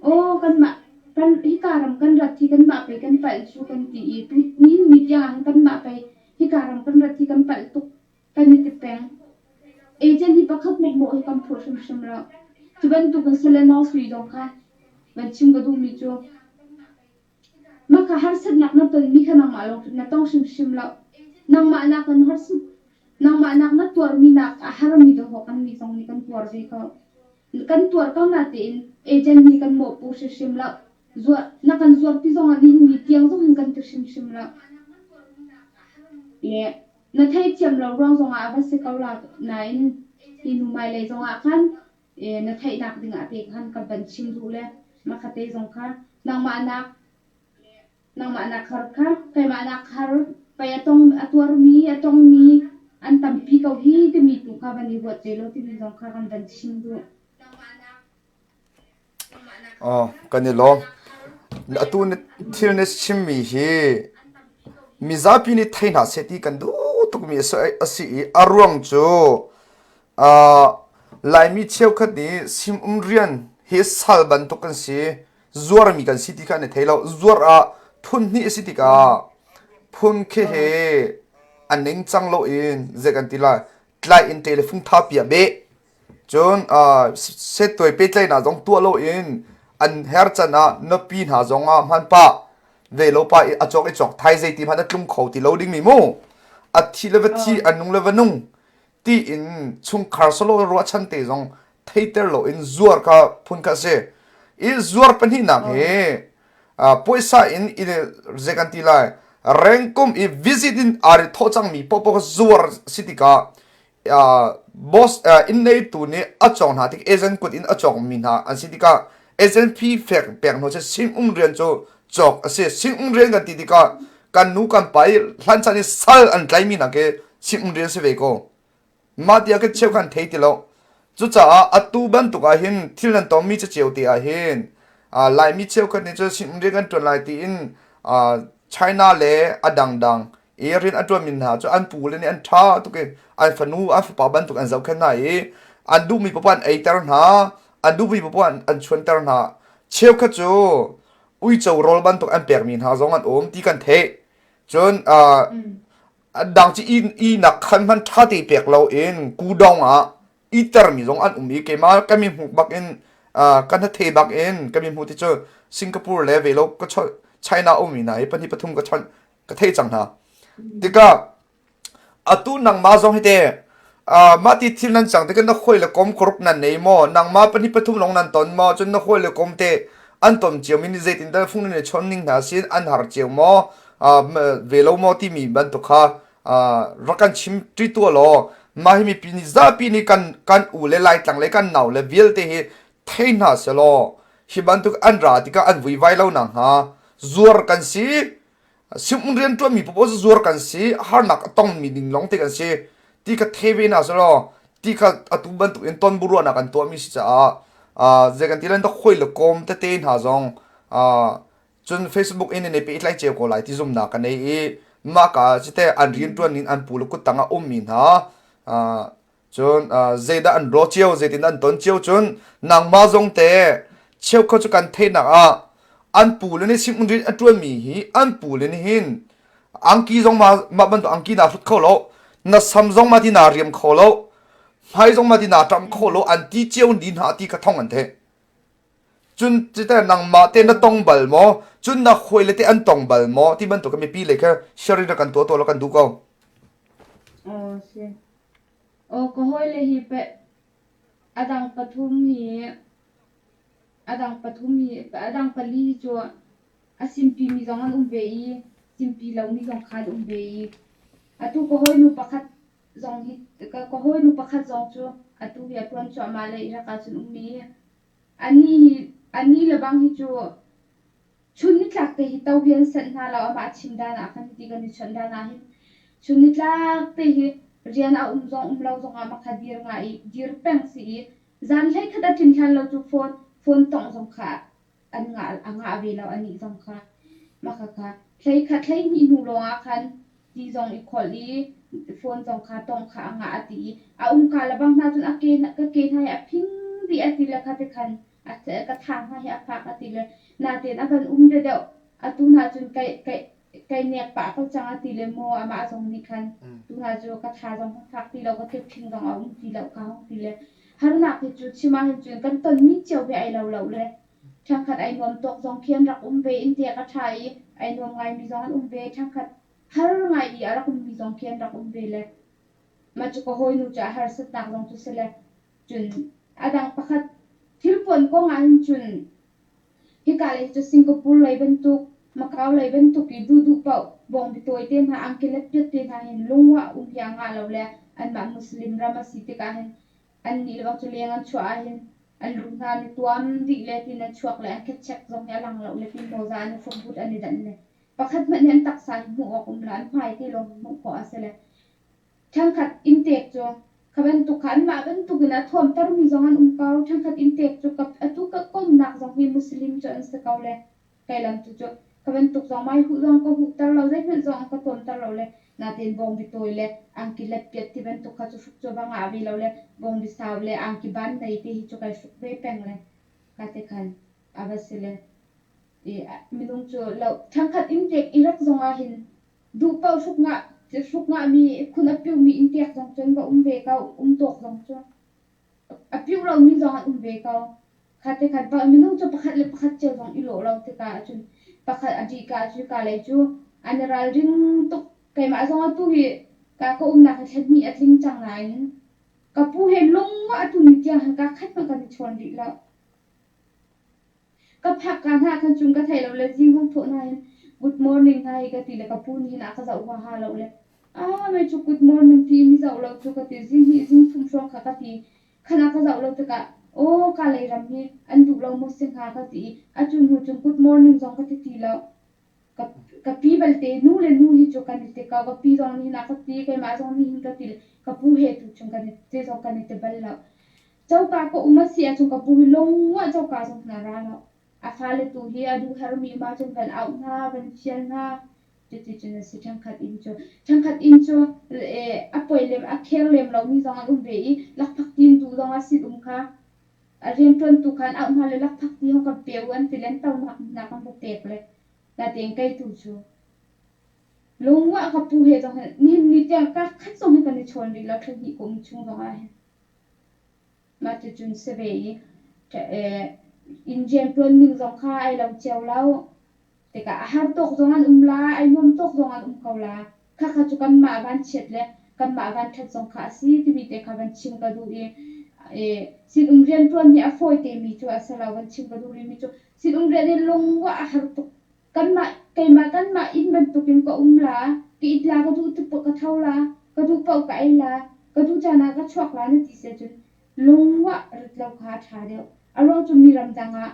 Speaker 2: Aw kanmah kan hika ram kan rat hi kanmah pei kan palh cu kan ti i tu nihin ni tiang ah hin kanmah pei hika ram kan rat hi kan palh tuk kan i ti peng. Agent hi pakhat hmanh mawh hi kan phur hrimhrim lo. Cu bantukin Selena Sui zong kha van chim ka duhmi cu Mah kha harsatnak na tonmi kha nangmah lawng na tong hrimhrim lo. Nangmah nakin harsat nangmah nak na tuarmi nak a harmi dawhawk kannih zong nih kan tuar ve ko. Kan tuar ko natein agent nih kan mawhpuh hrimhrim lo. Zuar, na kan zuar ti zongah nihin ni tiang zong hin kan ti hrimhrim lo. Le na theithiam lo ruang zongah a va si ko la nain hi nu hmailei zongah khan na theihnak dingah te khan ka van chim duh le makhate zong kha nangmah nak nangmah nak har kha keimah nak har pei a tong a tuarmi a tongmi an tampi ko hi timi tu kha van i ruat ve lo timi zong kha kan van chim duh.
Speaker 1: Oh, kan i lawm. Atu na thil na chimmi hi mizapi nih thei hna seh ti kan duh tukmi a si i a ruang cu Laimi cheukhat nih sim-um rian hi sal bantuk kan si, zuarmi kan si ti kha an i thei lo. Zuar ah phun hnih a si tikah phun khi he a ningcang loin zei kan ti lai, tlai in ṭe le fung tha piah beh. Cun settuai pehtlaihnak zong tuah loin an her can ah nupi hna zong ah hman pah ve lo pa i a cawk i cawk thai zei ti hmanh a tlung kho ti lo dingmi mu. A thi le va thi, a nung le va nung. tiin chungkhar solo ruahchan te zong theiter loin zuar kha phun kha a si. I zuar pahnihnak hi puaisa in i zei kan ti lai rengkum i visit in aa ri thawh cangmi paohpaoh kha zuar si tikah boss inn neitu nih a cawng hna tik agent kut in a cawkmi hna an si tikah agent fee fek pek hnu cu sing rian cu cawk a si. Sing rian kan ti tikah kan nu kan pa i hlan chan i sal an tlaimi hna khi sing rian si ve ko. Mah tiah kan cheu kan thei ti lo. Cucaah atu bantuk ah hin thil nan tongmi caceu te ah hin Laimi cheukhat nih cun sing rian kan ṭuan lai tiin China le a dangdang i rian a ṭuanmi hna cu an pule nih an ṭha tuk i an fanu an fapa bantuk an zohkhenh hna i an duhmi poah an eiter hna, an duhmi poah an chuanter hna. Cheukhat cu uico rawl bantuk an pekmi hna zong an um ti kan theih. Cun dang ci ihnak khan hmanh ṭha te pek loin kudawng ah itermi zong an um i keimah ka mi hmuh bak in ka hnathei bak in ka mi hmuh ti cu Singapore le velo ka China ummi hna hi pahnih pathum ka chawnh ka thei cang hna. Tikah atu nangmah zong hi te mah ti thil nan cang tikah na hawi le kom group nan nei maw nangmah pahnih pathum lawng nan ton maw cun na hawi le kom te an ton cio mi nih zeitin dah fung nan i chawn ning hna sin an har cio maw ve lo maw timi bantuk kha rak kan chim ṭi tuah law mah hi mipi nih zapi nih kan kan u le laitlang le kan nau le vialte hi thei hna selaw hi bantuk an ra tikah an vuivai lo nakhnga zuar kan si simung rian ṭuanmi paoh zuar kan si harnak a tongmi ding lawng te kan si ti kha thei ve hna selaw ti kha atu bantuk in ton buruahnak an tuahmi si caah zei kan ti lan hawi le kawm tete hna zong cun Facebook in in i pehtlai cio ko lai ti zumnak ka nei i mah ka cite an rianṭuan ning an pu le kuttang ah ummi hna cun zeidah an ro cio zeitin an ton cio cun nangmah zong te cheukhat cu kan theihnak ah an pu le nih sim rian a ṭuanmi hi an pu le nih hin angki zong mah mah bantuk angki naa hrut kho lo na sam zong mah ti naa riam kho lo hmai zong mah ti naa ṭam kho lo an ti cio ni hna ti kha thong an theih Cun cite nangmah te na tong bal maw? Cun na hawile te an tong bal maw? Ti bantuk mipi lei kha sharing rak kan tuah tuah law kan duh ko.
Speaker 2: Aw si. Aw ka hawile hi pe a dang pathum hi a dang pathum hi a dang pali hi cu a simpi mi zong an um ve i simpi lomi zong kha an um ve i atu ka hawinu pakhat zong hi ka ka hawinu pakhat zong cu atu hi a ṭuan cuahmah le Iraq ah cun ummi Anih hi anih le bang hi cu chun nitlak te hi to hi an sanh hna lo amah chim dan ah khan hiti kan i chawnh dan ah hin chun nitlak te hi rian a um zong um lo zongah makha dir nga i dir peng si i zan hlei khat a tlin hlan lo cu phone phone tongh zong kha an ngah a ngah ve lo anih zong kha makha kha hlei khat hlei hnih hnu lawng ah khan ti zong i kholh i phone zong kha tongh kha a ngah a ti i a umka le bang hna cun a ke ka ke hna hi a phing dih a ti le kha ti khan a ka thang hna hi a phak a ti le natein a van um deuh atu hna cun kai kai kai nek pah ko cang a ti le maw amah zong nih khan tu hna cu ka tha zong hong fak ti lo ka ke phing zong a um ti lo ka hong ti le harnak hi cu chim ah hin cun kan tonmi cio hi ai lo lo le ṭhangkhat ai nuam tawk zong khi an rak um ve in te ka ṭha i ai nuam ngaimi zong an um ve ṭhangkhat har ngai i a rak ummi zong khi an rak um ve le mah cu ka hawinu cu a harsatnak zong cu si le cun a dang pakhat thilpuan kong ah hin cun hika lei cu Singapore lei bantuk Macau lei bantuk i duhduh paoh bawngbi tawi te hna angki letpiat te hna hin lungwah um hi a ngah lo le anmah Muslim ram a si tikah hin annih le bang cu leng an chuah ah hin an lu hna an i tuam dih le tin an chuak le an khetchek zong hi a lang lo le tin mawza an i hruk but an i danh le pakhat hmanh hi an taksa hi hmuh awk um lo an hmai te lawng hmuh khawh a si le ṭhangkhat inntek cu kha bantuk kha anmah bantuk in a thuamtermi zong an um ko ṭhangkhat inntek cu ka atu ka komnak zong hi Muslim cu an si ko le kai lam tu cu kha bantuk zong mai huh zong ka huhter lo zeihmanh zong an ka tuamter lo le natein bawngbi tawi le angki letpiat ti bantuk kha cu hruk cu va ngah ve lo le bawngbi sau le angki ban nei te hi cu kai hruk ve peng le ka te khan a va si le i minung cu lo ṭhangkhat inntek i rak zong ah hin duh paoh hruk ngah hruk ngahmi khun a piumi inntek zong cun va um ve ko um tawk zong cu a piuh lomi zong an um ve ko kha te khan minung cu pakhat le pakhat cio zong i lawh lo tikah ahcun pakhat a dih ka cu ka lei cu an i ralring tuk keimah zong atu hi ka ka umnak hi thla hnih a tling cang nain. Ka pu he lung atu ni tiang hin ka khat hmanh kan i chawn rih lo. Ka phak ka hna khan cun ka thei lo le zing hong thawh hna hin good morning hna hi ka ti le ka pu nih hin a ka zoh huaha lo le ah mei cu good morning ti mi zoh lo cu ka ti zing hnih zing thum hrawng kha ka ti khan a ka zoh lo tikah aw ka lei ram hi an duh lo maw si hnga ka ti i a cu hnu cun good morning zong ka ti ti lo. Ka pi balte nu le nu hi cu kan i ti ko. Ka pi zong nih hin a ka ti, keimah zong nih hin ka ti le ka pu he tu chung kan i ti zong kan i ti bal lo. Coka ka um a si ahcun ka pu hi lungah coka zong khin a ra lo. A fale tu hi a duh hermi um ahcun van auh hna, van fial hna. Cuticun a si. Ṭhangkhat inn cu ṭhangkhat inn cu a poi lem a kher lem lomi zong an um ve i lakphak tin duh zong ah sin-um kha a rianṭuantu kha an auh hna le lakphak ti hong kan pe u an ti le an tonak hna kan va pek le natein kei tu cu lungwah ka pu he zong hin nihin ni tiang ka khat zong hi kan i chawn rih lo thla hnih kum chung zong ah hin. Mah cucun si ve i inn rianṭuan ning zong kha ai lo cio lo. Tikah a har tawk zong an um la, ai nuam tawk zong an um ko la. Khakha cu kanmah vanchiat le kanmah vanṭhat zong kha a si timi te kha van chim ka duh i sinum rianṭuan hi a fawi temi cu a si lo. Van chim ka duh rihmi cu sinum rian hi lungwah a har tuk. Kanmah keimah kanmah inn bantukin ka um la, ka it la, ka duh tuk ka tho la, ka duh paoh ka ei la, ka duh caan ah ka chuak la na ti si ahcun lungwah rit lo kha a ṭha deuh. A ruang cu mi ramdang ah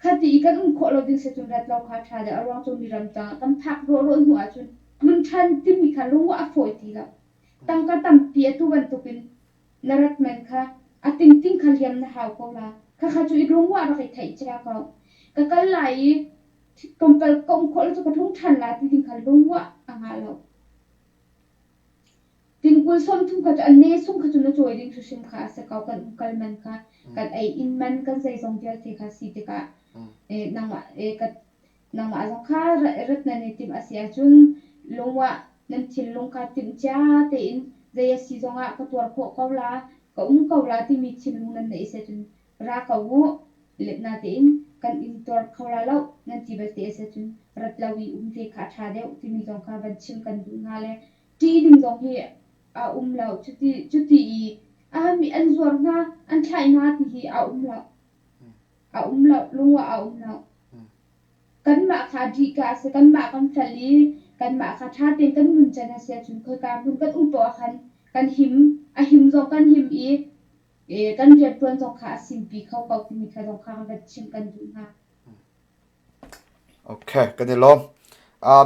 Speaker 2: khati i kan um khawh lo ding si cun rat lo kha a ṭha deuh. A ruang cu mi ramdang ah kan phak rawhrawh hnu ahcun tlun ṭhan timi kha lungwah a fawi ti lo. Tangka tampi atu bantukin na rat man kha a tingting kha liam na hau ko la. Khakha cu i lungwah rak i theih cia ko. Ka kal lai i tlawmpal ka um khawh lo cu ka tlung ṭhan la ti ding kha lungwah a ngah lo. Tingkul 30 kha cu a ne sung kha cu na cawi ding hrimhrim kha a si ko. Kan umkal man kha, kan ei inn man, kan zeizong vialte kha si tikah nangmah ka nangmah zong kha rat nan i timh a si ahcun lungwah nan thinlung kha timh cia tein zei a si zongah ka tuar khawh ko la, ka um ko la timi thinlung nan neih si ahcun ra ko u. Natein kan in tuar kho la lo nan ti belte a si ahcun rat lo i um te kha a ṭha deuh timi zong kha van chim kan duh hna le ṭih ding zong hi a um lo. Cuti, cuti i a mi an zuar hna, an thlaih hna ti hi a um lo. A um lo, lungwah a um lo. Kanmah kha ṭih a si, kanmah kan fel i kanmah kha ṭha tein kan nuncan a si ahcun khoika hmun kan um poah ah khan kan him, a him zong kan him i kan rianṭuan zong kha a simpi kho ko timi kha zong kha van chim kan duh hna.
Speaker 1: Okay, kan i lawm.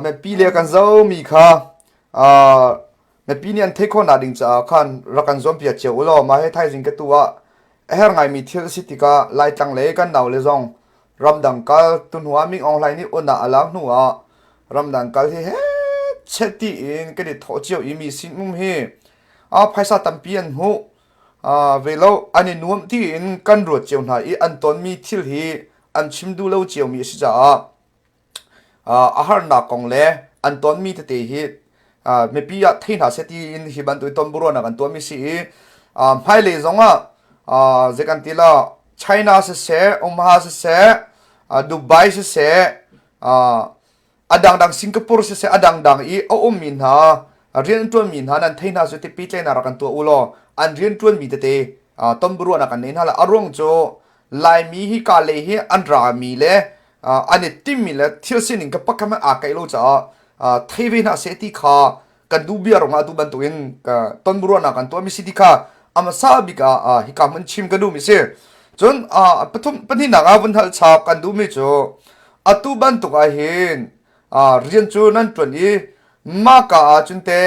Speaker 1: Mipi le kan zomi kha mipi nih an theih khawhnak ding caah khan rak kan zuampiak cio u law mah he thaizing ka tu ah a herh ngaimi thil a si tikah Laitlang le kan nau le zong ramdang kal tu hnu ah Ming Aung Hlaing nih unah a lak hnu ah ramdang kal hi he chet tiin kan i thawh cio i mi sin um hi phaisa tampi an hmuh ve lo an i nuam tiin kan ruat cio hna i an tonmi thil hi an chim duh lo ciomi a si caah a harnak kong le an tonmi tete hi mipi ah thei hna seh tiin hi bantuk tonburuahnak an tuahmi si i hmailei zongah zei kan ti la China siseh Omaha siseh Dubai siseh a dangdang Singapore siseh a dangdang i a ummi hna rian ṭuanmi hna nan thei hna cu tipi tleinak rak kan tuah u law an rian ṭuanmi tete tonbiaruahnak kan nei hna la a ruang cu Laimi hi ka lei hi an rami le an i timmi le thil sining ka pakhat hmanh aa kaih lo caah thei ve hna seh ti kha kan duh bia rungah atu bantukin tonbiaruahnak kan tuahmi si ti kha a hmasa bik ah hika hmun chim ka duhmi si. Cun pathum pahnihnak ah vun hal chap kan duhmi cu atu bantuk ah hin rian cu nan ṭuan i maka ah cun te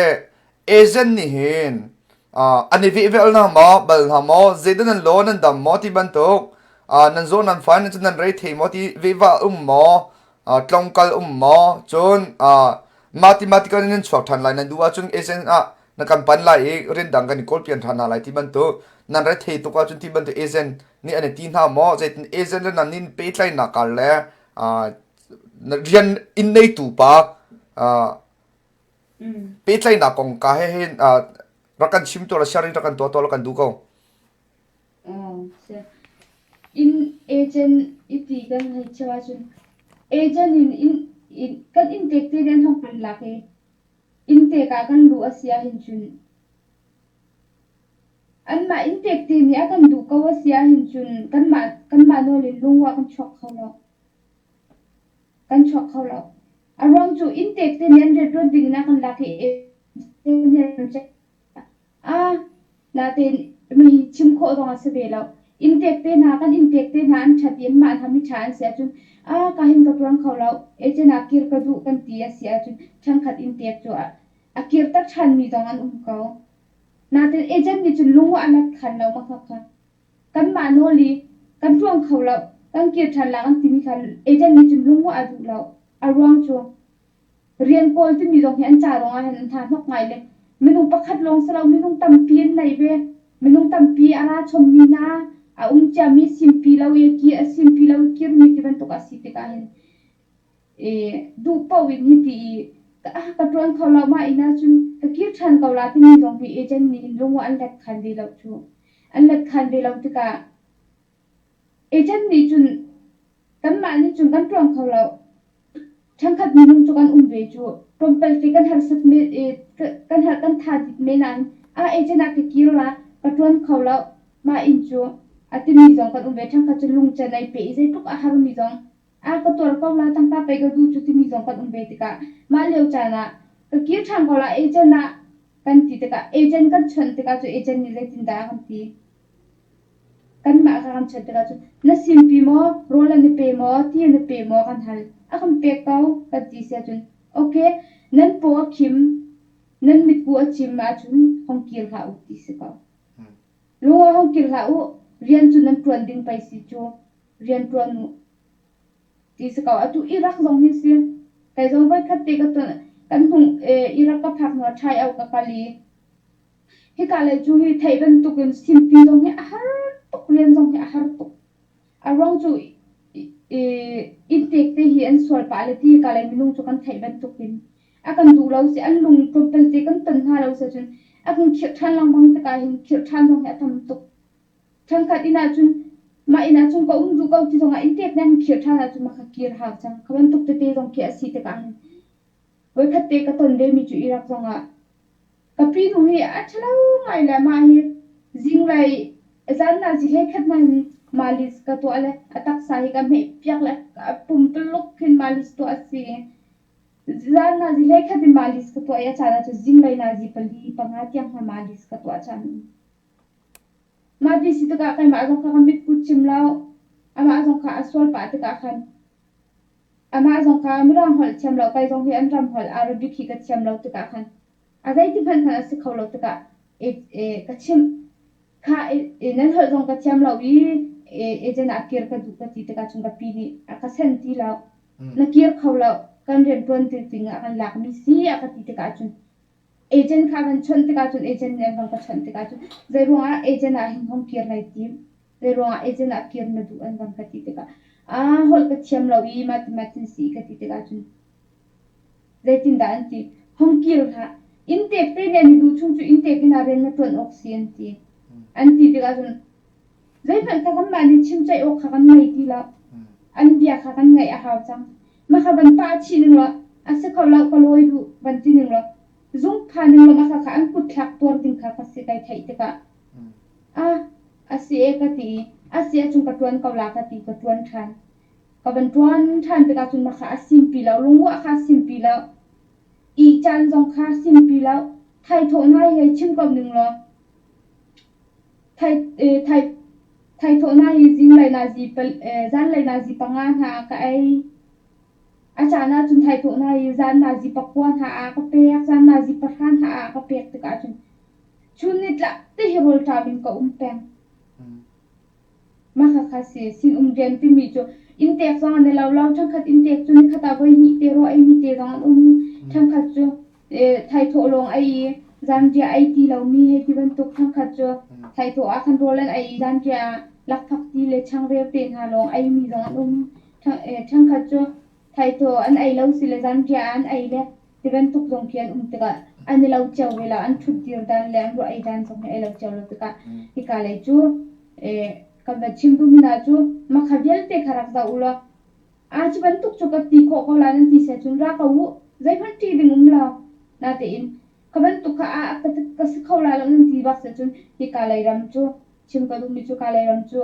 Speaker 1: agent nih hin an i vehvel hna maw bal hna maw zeidah nan law nan dam maw ti bantuk nan zaw nan fai nan nan rei thei maw ti vehva um maw tlongkal um maw cun mathematical in nan chuak ṭhan lai nan duh ahcun agent ah na kan pan lai i rian dang kan i kawl pian ṭhan hna lai ti bantuk nan re thei tuk ahcun ti bantuk agent nih an i ti hna maw zeitin agent le nan nin pehtlaihnak kar le rian inn neitu pa pehtlaihnak kong ka he hin rak kan chim tuah la sharing rak kan tuah tuah la kan duh ko.
Speaker 2: Inn agent i ti kan hei cheu ahcun agent in inn kan inn tek te nih an hong kan lak i inn tek ah kan luh a si ahhin cun Anmah inntek te nih a kan duh ko a si ahhin cun kanmah nawl in lungwah kan chuak kho lo. Kan chuak kho lo. A ruang cu inntek te nih an rianṭuan ding in a kan lak i Ah, natein hihi chim khawh zong a si ve lo. Inntek te hna kan inntek te hna an ṭhat i anmah hna miṭha an si ahcun ah ka hin ka ṭuan kho lo, agent ah kir ka duh kan ti a si ahcun ṭhangkhat inntek cu a kirter ṭhanmi zong an um ko. Natein agent nih cun lung a nat khan lo ma khakha. Kanmah nawl i kan ṭuan kho lo, kan kir ṭhan la kan timi kha agent nih cun lung a duh lo. A ruang cu Rian kawl timi zong hi an ca ruangah hin an hna hnok ngai le minung pakhat lawng si lo minung tampi an nei ve. Minung tampi a ra chommi hna, a um ciami simpi lo i a simpi lo i kirmi ti bantuk a si tikah hin i duh paoh in hiti i ka ṭuan kho lo mah inn ahcun ka kir ṭhan ko la timi zong hi agent nih hin lung an let khan ve lo cu. An let khan ve lo tikah Agent nih cun kanmah nih cun kan ṭuan kho lo. Ṭhangkhat minung cu kan um ve cu. Tlawmpal te kan harsat men i kan har kan tha dit men nain ah agent ah ka kir la, ka ṭuan kho lo. Mah inn cu a timi zong kan um ve. Ṭhangkhat cu lungcan ai pe i zeitluk a harmi zong ah ka tuar ko la, tangka pei ka duh cu timi zong kan um ve tikah mah lio caan ah ka kir ṭhan ko la agent ah kan ti tikah agent kan chawnh tikah cu agent nih zeitindah a kan ti? Kanmah kha kan chiat tikah cun na simpi maw, rawl an i pe maw, ti an i pe maw kan hal. A kan pek ko kan ti si ahcun okay, nan paw a khim, nan mitku a cim ahcun hong kir hlah u ti si ko. Lung ah hong kir hlah u, rian cu nan ṭuan ding pei si cu, rian ṭuan u ti si ko. Atu Iraq zong hi si. Kei zong voikhat te ka tuan, kan hnung Iraq ka phak hnu ah ṭhai au ka kal i Hika lei cu hi theih bantukin simpi zong hi a har tuk, rian zong hi a har tuk. A ruang cu inntek te hi an sual pah le ti hika lei minung cu kan theih bantukin a kan duh lo si an lung tlawmpal te kan ton hna lo si ahcun a kan khirh ṭhan lengmang tikah hin khirh ṭhan zong hi a tam tuk. Ṭhenkhat inn ahcun mah inn ahcun ka um duh ko ti zongah inntek nih an khirh ṭhan ahcun mah kha kir hau cang. Kha bantuk tete zong khi a si tikah hin voikhat te ka ton vemi cu Iraq zongah Ka pinu hi a ṭhalo ngai le mah hi zinglei zan ah zi-hleikhat hmanh in malis ka tuah le a taksa hi ka hmehpiak le a pumpuluk khin malis tuah a si. Zan ah zi-hleikhat in malis ka tuah i a caan ahcun zinglei nazi pali panga tiang hna malis ka tuah caan a um. Mah ti si tikah keimah zong kha ka mitkut cim lo. Amah zong kha a sual pah tikah khan Amah zong kha Mirang holh thiam lo kei zong hi an ram holh Arabic hi ka thiam lo tikah khan a zeiti hmanh khan a si kho lo tikah ka chimh. Kha nan holh zong ka thiam lo i agent ah kir ka duh ka ti tikah cun ka pi nih a ka sen ti lo. Na kir kho lo, kan rianṭuan ti ding ah kan lakmi si a ka ti tikah cun agent kha van chawnh tikah cun agent nih an van ka chawnh tikah cun zei ruangah agent ah hin hong kir nai tim? Zeiruangah agent ah kir na duh an van ka ti tikah ah holh ka thiam lo i mah ti mah tin si ka ti tikah cun zeitindah an ti hong kir hlah inntek te nih an i duh chung cu inntek in ah rian na ṭuan awk si an ti an ti tikah cun zeihmanh kha kanmah nih chimceih awk kha kan ngei ti lo an bia kha kan ngaih a hau cang mah kha van pah chih ning law a si kho lo ka lawi duh van ti ning law zung pha ning law mah kha kha an kut thlak tuar ding kha ka si kai theih tikah Ah, a si e ka ti i a si ahcun ka ṭuan ko la ka ti ka ṭuan ṭhan. Ka van ṭuan ṭhan tikah cun mah kha a simpi lo, lungruah kha a simpi lo. Ih caan zong kha a simpi lo. Thaithawh hna hi hei chim ko ning law thai, thai, thaithawh hna hi zinglei nazi zanlei nazi panga hna ah ka ei. A caan ahcun thaithawh hna hi zan nazi pakua hna ah ka pek, zan nazi pahra hna ah ka pek tikah cun Chun nitlak te hi rawlṭam in ka um peng. Mah khakha si. Sinum rian timi cu inntek zong an i lo lo. Ṭhangkhat inntek cu nikhat ah voi hnih te rawl eimi te zong an um. Ṭhangkhat cu thaithawh lawng ei i zanriah ei ti lomi hei ti bantuk. Ṭhangkhat cu thaithawh ah khan rawl an ei i zanriah ah lakphak ti le changreu te hna lawng eimi zong an um. Ṭhangkhat cu thaithawh an ei lo si le zanriah ah an ei le Ti bantuk zong khi an um tikah an i lo cio ve lo. An ṭhutdir dan le an ruah ei dan zong hi ai lo cio lo tikah hika lei cu kan van chim duhmi hna cu makha vialte kha rak zoh u law aa cu bantuk cu ka ti khawh ko la nan ti seh cun ra ko u zeihmanh ṭih ding um lo. Natein Kha bantuk kha a ka si kho lai lo nan ti bak si cun hika lei ram cu chim ka duhmi cu ka lei ram cu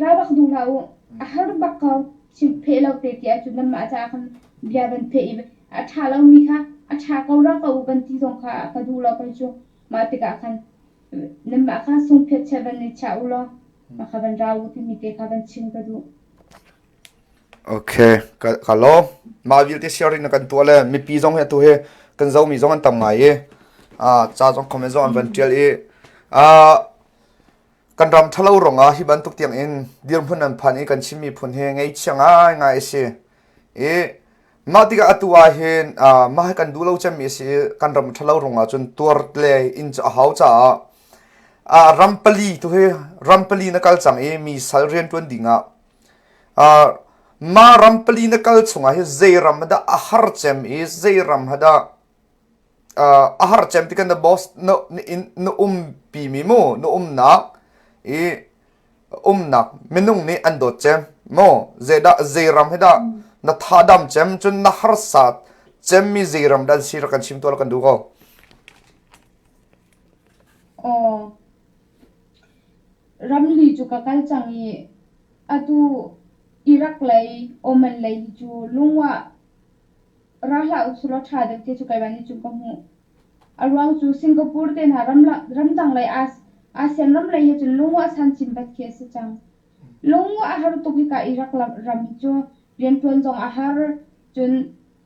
Speaker 2: ra bak duh hlah u. A har bak ko. Chim pheh lo te ti ahcun nanmah caah khan bia van pheh i a ṭha lomi kha a ṭha ko ra ko u van ti zong kha ka duh lo kei cu. Mah tikah khan nanmah kha sungphiat chia van i chia u law mah kha van ra u timi te kha van chim ka duh.
Speaker 1: Okay, ka lawm. Mah vialte sharing na kan tuah le mipi zong hi atu hi kan zomi zong an tam ngai i ca zong comment zong an van ṭial i kan ram ṭhalo ruangah hi bantuk tiang in dirhmun an phan i kan Chin miphun hi ngaihchia ngaingai a si. I mah tikah atu ah hin mah hi kan duh lo cemmi a si i kan ram ṭhalo ruangah cun tuar le inn cu a hau caah ram pali tu hi ram pali na kal cang i mi sal rianṭuan ding ah Mah ram pali na kal chungah hi zei ram dah a har cem i zei ram dah a har cem ti kan na boss na na umpi mi mu na umnak i umnak minung nih an dawt cem mu zeidah zei ram hi dah na tha dam cem cun na harsat cem mi zei ram dan si rak kan chim tuah kan duh ko.
Speaker 2: Aw. Ramli cu ka kal cang i atu Iraq lei, Oman lei hi cu lungwah ra hlah usulaw ṭha deuh te cu keimah nih cun ka hmuh. A ruang cu Singapore te hna ramdang lei ASEAN ram lei he cun lungwah san cimbat khi a si cang. Lungwah a har tuk hika Iraq ram hi cu rianṭuan zong a har, cun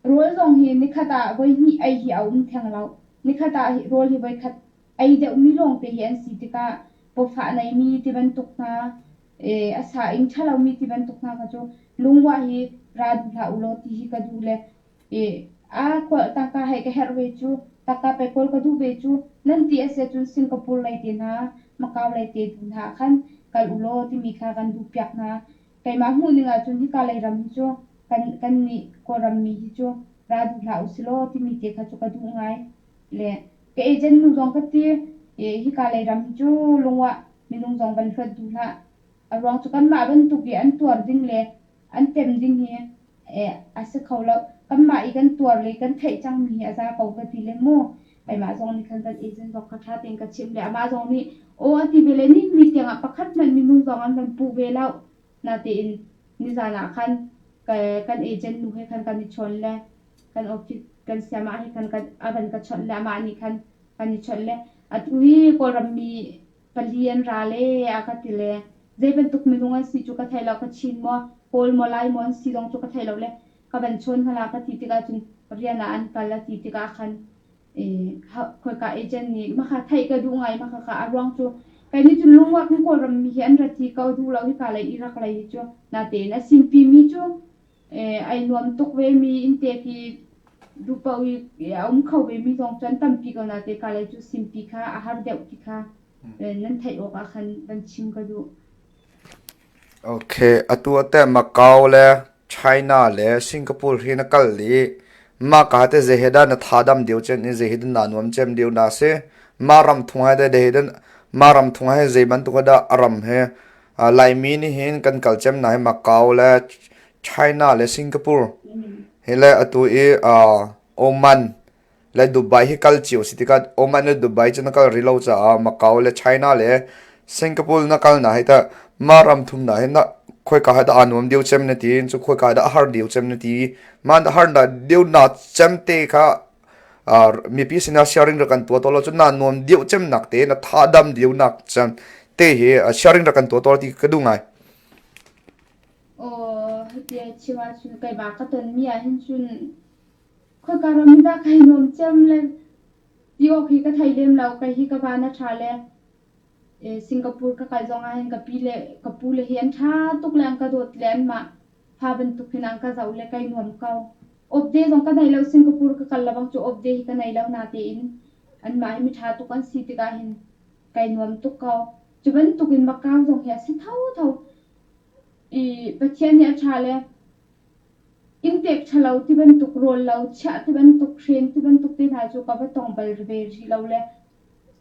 Speaker 2: rawl zong hi nikhat ah voihnih ei hi a um theng lo. Nikhat ah rawl hi voikhat ei deuhmi lawngte hi an si tikah pawfah neimi ti bantuk hna, a sa ing ṭha lomi ti bantuk hna kha cu lungwah hi ra duh hlah u law ti hi ka duh le a tangka hei ka herh ve cu, tangka pek kawl ka duh ve cu nan ti a si ahcun Singapore lei te hna, Macau lei te tu hna ah khan kal u law timi kha kan duh piak hna. Keimah hmuh ning ahcun hika lei ram hi cu kan kannih Kawlram mi hi cu ra duh hlah u si law timi te kha cu ka duh ngai. Le ka agent nu zong ka ti i hika lei ram hi cu lungwah minung zong van hluat duh hlah. A ruang cu kanmah bantuk i an tuar ding le an tem ding hi a si kho lo. Kanmah i kan tuar le kan theih cangmi hi a za ko ka ti le mu. Keimah zong nih khan kan agent zong kha ṭha tein ka chimh le amah zong nih aw a ti ve le ni ni tiangah pakhat hmanh minung zong an van puh ve lo. Natein nizan ah khan kan agent nu he khan kan i chawn le kan office kan siamah he khan a van ka chawnh le amah nih khan kan i chawnh le atu hi Kawlram mi pali an ra le a ka ti le zei bantuk minung an si cu ka thei lo ka Chin maw Kawl maw Lai maw an si zong cu ka thei lo le ka van chawn hna la ka ti tikah cun rian ah an kal a ti tikah khan khoika agent nih maka theih ka duh ngai maka ka a ruang cu kai nih cun lungwak in Kawlram mi hi an rat hi ka duh lo hika lei Iraq lei hi cu natein a simpi mi cu ai nuam tuk ve mi inntek hi duh paoh i a um kho ve mi zong cu an tampi ko nate ka lei cu simpi kha a har deuh ti kha nan theih awk ah khan van chim ka duh.
Speaker 1: Okay, atu ate Macau le China le Singapore hi na kal i mah ka te zei he dah na tha dam deuh cem i zei he dah naa nuam cem deuh na si. Mah ram thung he de he dah mah ram thung he zei bantuk dah a ram he Laimi nih hin kan kal cem na hi Macau le China le Singapore hi le atu i Oman le Dubai hi kal cio si tikah Oman le Dubai cu na kal rih lo caah Macau le China le Singapore na kal na hi tah mah ram thum na hi na khoika hi dah aa nuam deuh cem na ti cu khoika dah a har deuh cem na ti mah har na deuh na cem te kha mipi sinah sharing rak kan tuah taw lo cun na nuam deuh cem nak te na tha dam deuh nak cem te hi sharing rak kan tuah taw ti ka duh ngai.
Speaker 2: Aw hiti chim ahcun keimah ka tonmi ah hin cun khoika ram dah kai nuam cem le ti awk hi ka thei lem lo kei hi ka van a ṭha le Singapore ka kal zong ah hin ka pi le ka pu le hi an ṭha tuk le an ka dawt le anmah fa bantuk hin an ka zoh le kai nuam ko. Off day zong ka nei lo Singapore ka kal lebang cu off day hi ka nei lo natein anmah hi miṭha tuk an si tikah hin kai nuam tuk ko. Cu bantuk in Macau zong hi a si thotho. I Pathian nih a ṭha le inntek ṭhalo ti bantuk rawl lo chiah ti bantuk hren ti bantuk te hna cu ka va tong bal ve rih lo le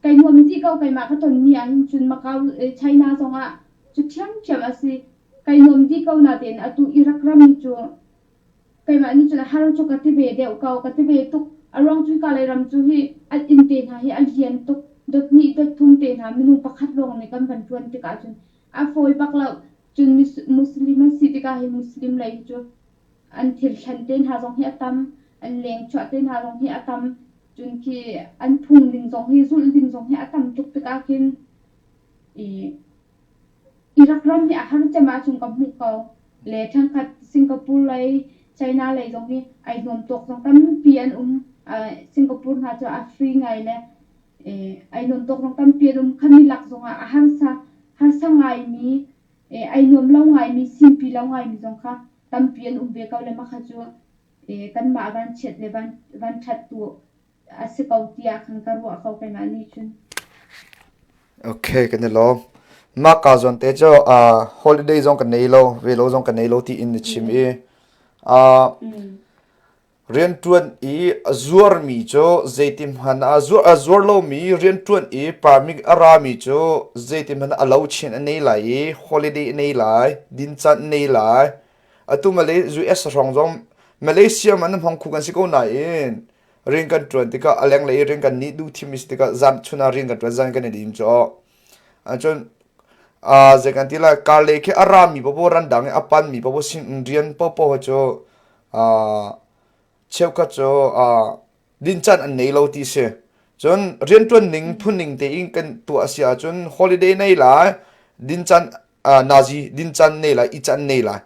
Speaker 2: kai nuam dih ko keimah ka tonmi ah hin cun Macau China zongah cu ṭhiamṭhiam a si. Kai nuam dih ko natein atu Iraq ram hi cu keimah nih cun a har cu ka ti ve deuh ko ka ti ve tuk. A ruang cu hika lei ram cu hi an inn te hna hi a lian tuk. Dot hnih dot thum te hna minung pakhat lawng nih kan van ṭuan tikah cun a fawi bak lo. Cun Muslim an si tikah hin Muslim lei hi cu an thil thlen te hna zong hi a tam. An leng chuah te hna zong hi a tam. Cun khi an phung ding zong hi zulh ding zong hi a tam tuk tikah khin i Iraq ram hi a har cem ahcun ka hmuh ko. Le ṭhenkhat Singapore lei, China lei zong hi ai nuam tawk zong tampi an um. Singapore hna cu a free ngai le ai nuam tawk zong tampi an um. Khami lak zongah a harsa, harsa ngaimi, ai nuam lo ngaimi, simpi lo ngaimi zong kha tampi an um ve ko le mah kha cu kanmah vanchiat le van, vanṭhat tu a si ko tiah khan ka ruah ko keimah nih cun.
Speaker 1: Okay, kan i lawm. Mah ka zawn te cu holiday zong kan nei lo, ve lo zong kan nei lo tiin na chim i rianṭuan i a zuarmi cu zeitin hmanh ah zuar a zuar lomi rianṭuan i permit a rami cu zeitin hmanh a lo chin a nei lai i holiday a nei lai, din caan a nei lai. Atu Malay US hrawng zong Malaysia man hmang khu kan si ko nain rian kan ṭuan tikah a lenglei i rian kan nih duh thim si tikah zan chun ah rian kan ṭuan zan kan i dim cu cun zei kan ti lai karlei khi a rami popo randang i a panmi popo sin rian popo cu cheukhat cu din caan an nei lo ti si cun rianṭuan ning phun ning tein kan tuah a si ahcun holiday nei lai din caan nazi din caan nei lai i caan nei lai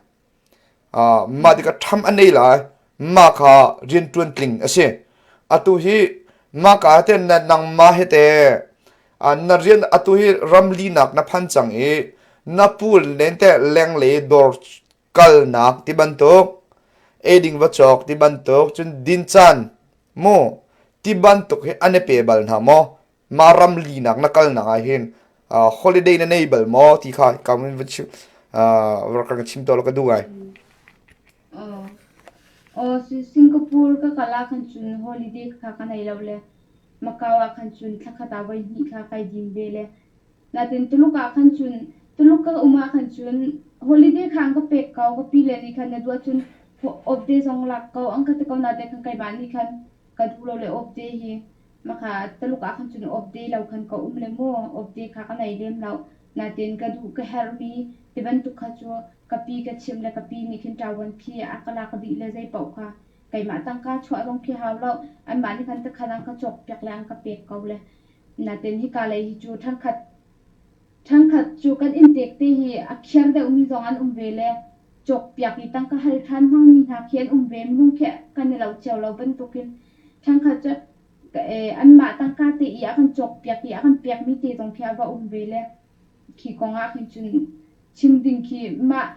Speaker 1: Mah tikah ṭham a nei lai. Mah kha rianṭuan tling a si. Atu hi mah ka te na nangmah he te na rian atu hi ramlinak na phan cang i na pu len te lenglei dawr kalnak ti bantuk eiding va cawk ti bantuk cun din caan mu ti bantuk hi an i pe bal hna maw? Mah ram linak na kalnak ah hin holiday na nei bal maw ti kha ka mun va chim rak kan chim to la ka duh ngai.
Speaker 2: Oh, Singapore ka kal ah khan cun holiday kha ka nei lo le Macau ah khan cun thlakhat ah voi hnih kha kai din ve le natin Tuluk ah khan cun Tuluk ka um ah khan cun holiday kha an ka pek ko ka pi le nih khan na duh ahcun off day zong lak ko an ka ti ko natin khan keimah nih khan ka duh lo le off day hi Maka Taluk ah khan cun off day lo khan ka um le maw off day kha ka nei lem lo. Natin ka duh ka herhmi ti bantuk kha cu ka pi ka chimh le ka pi nih khin ṭavuan khi a ka lak dih le zei paoh kha keimah tangka chuah zong khi hau lo. Anmah nih khan takhan an ka cawkpiak le an ka pek ko le. Natin hika lei hi cu ṭhangkhat ṭhangkhat cu kan inntek te hi a khiar deuhmi zong an um ve le cawkpiak i tangka hal ṭhan hmangmi hna khi an um ve. Minung khi kan i lo cio lo bantukin Ṭhangkhat cu anmah tangka te i a kan cawkpiak i a kan pekmi te zong khi a va um ve le khi kong ah khin cun chim ding khi mah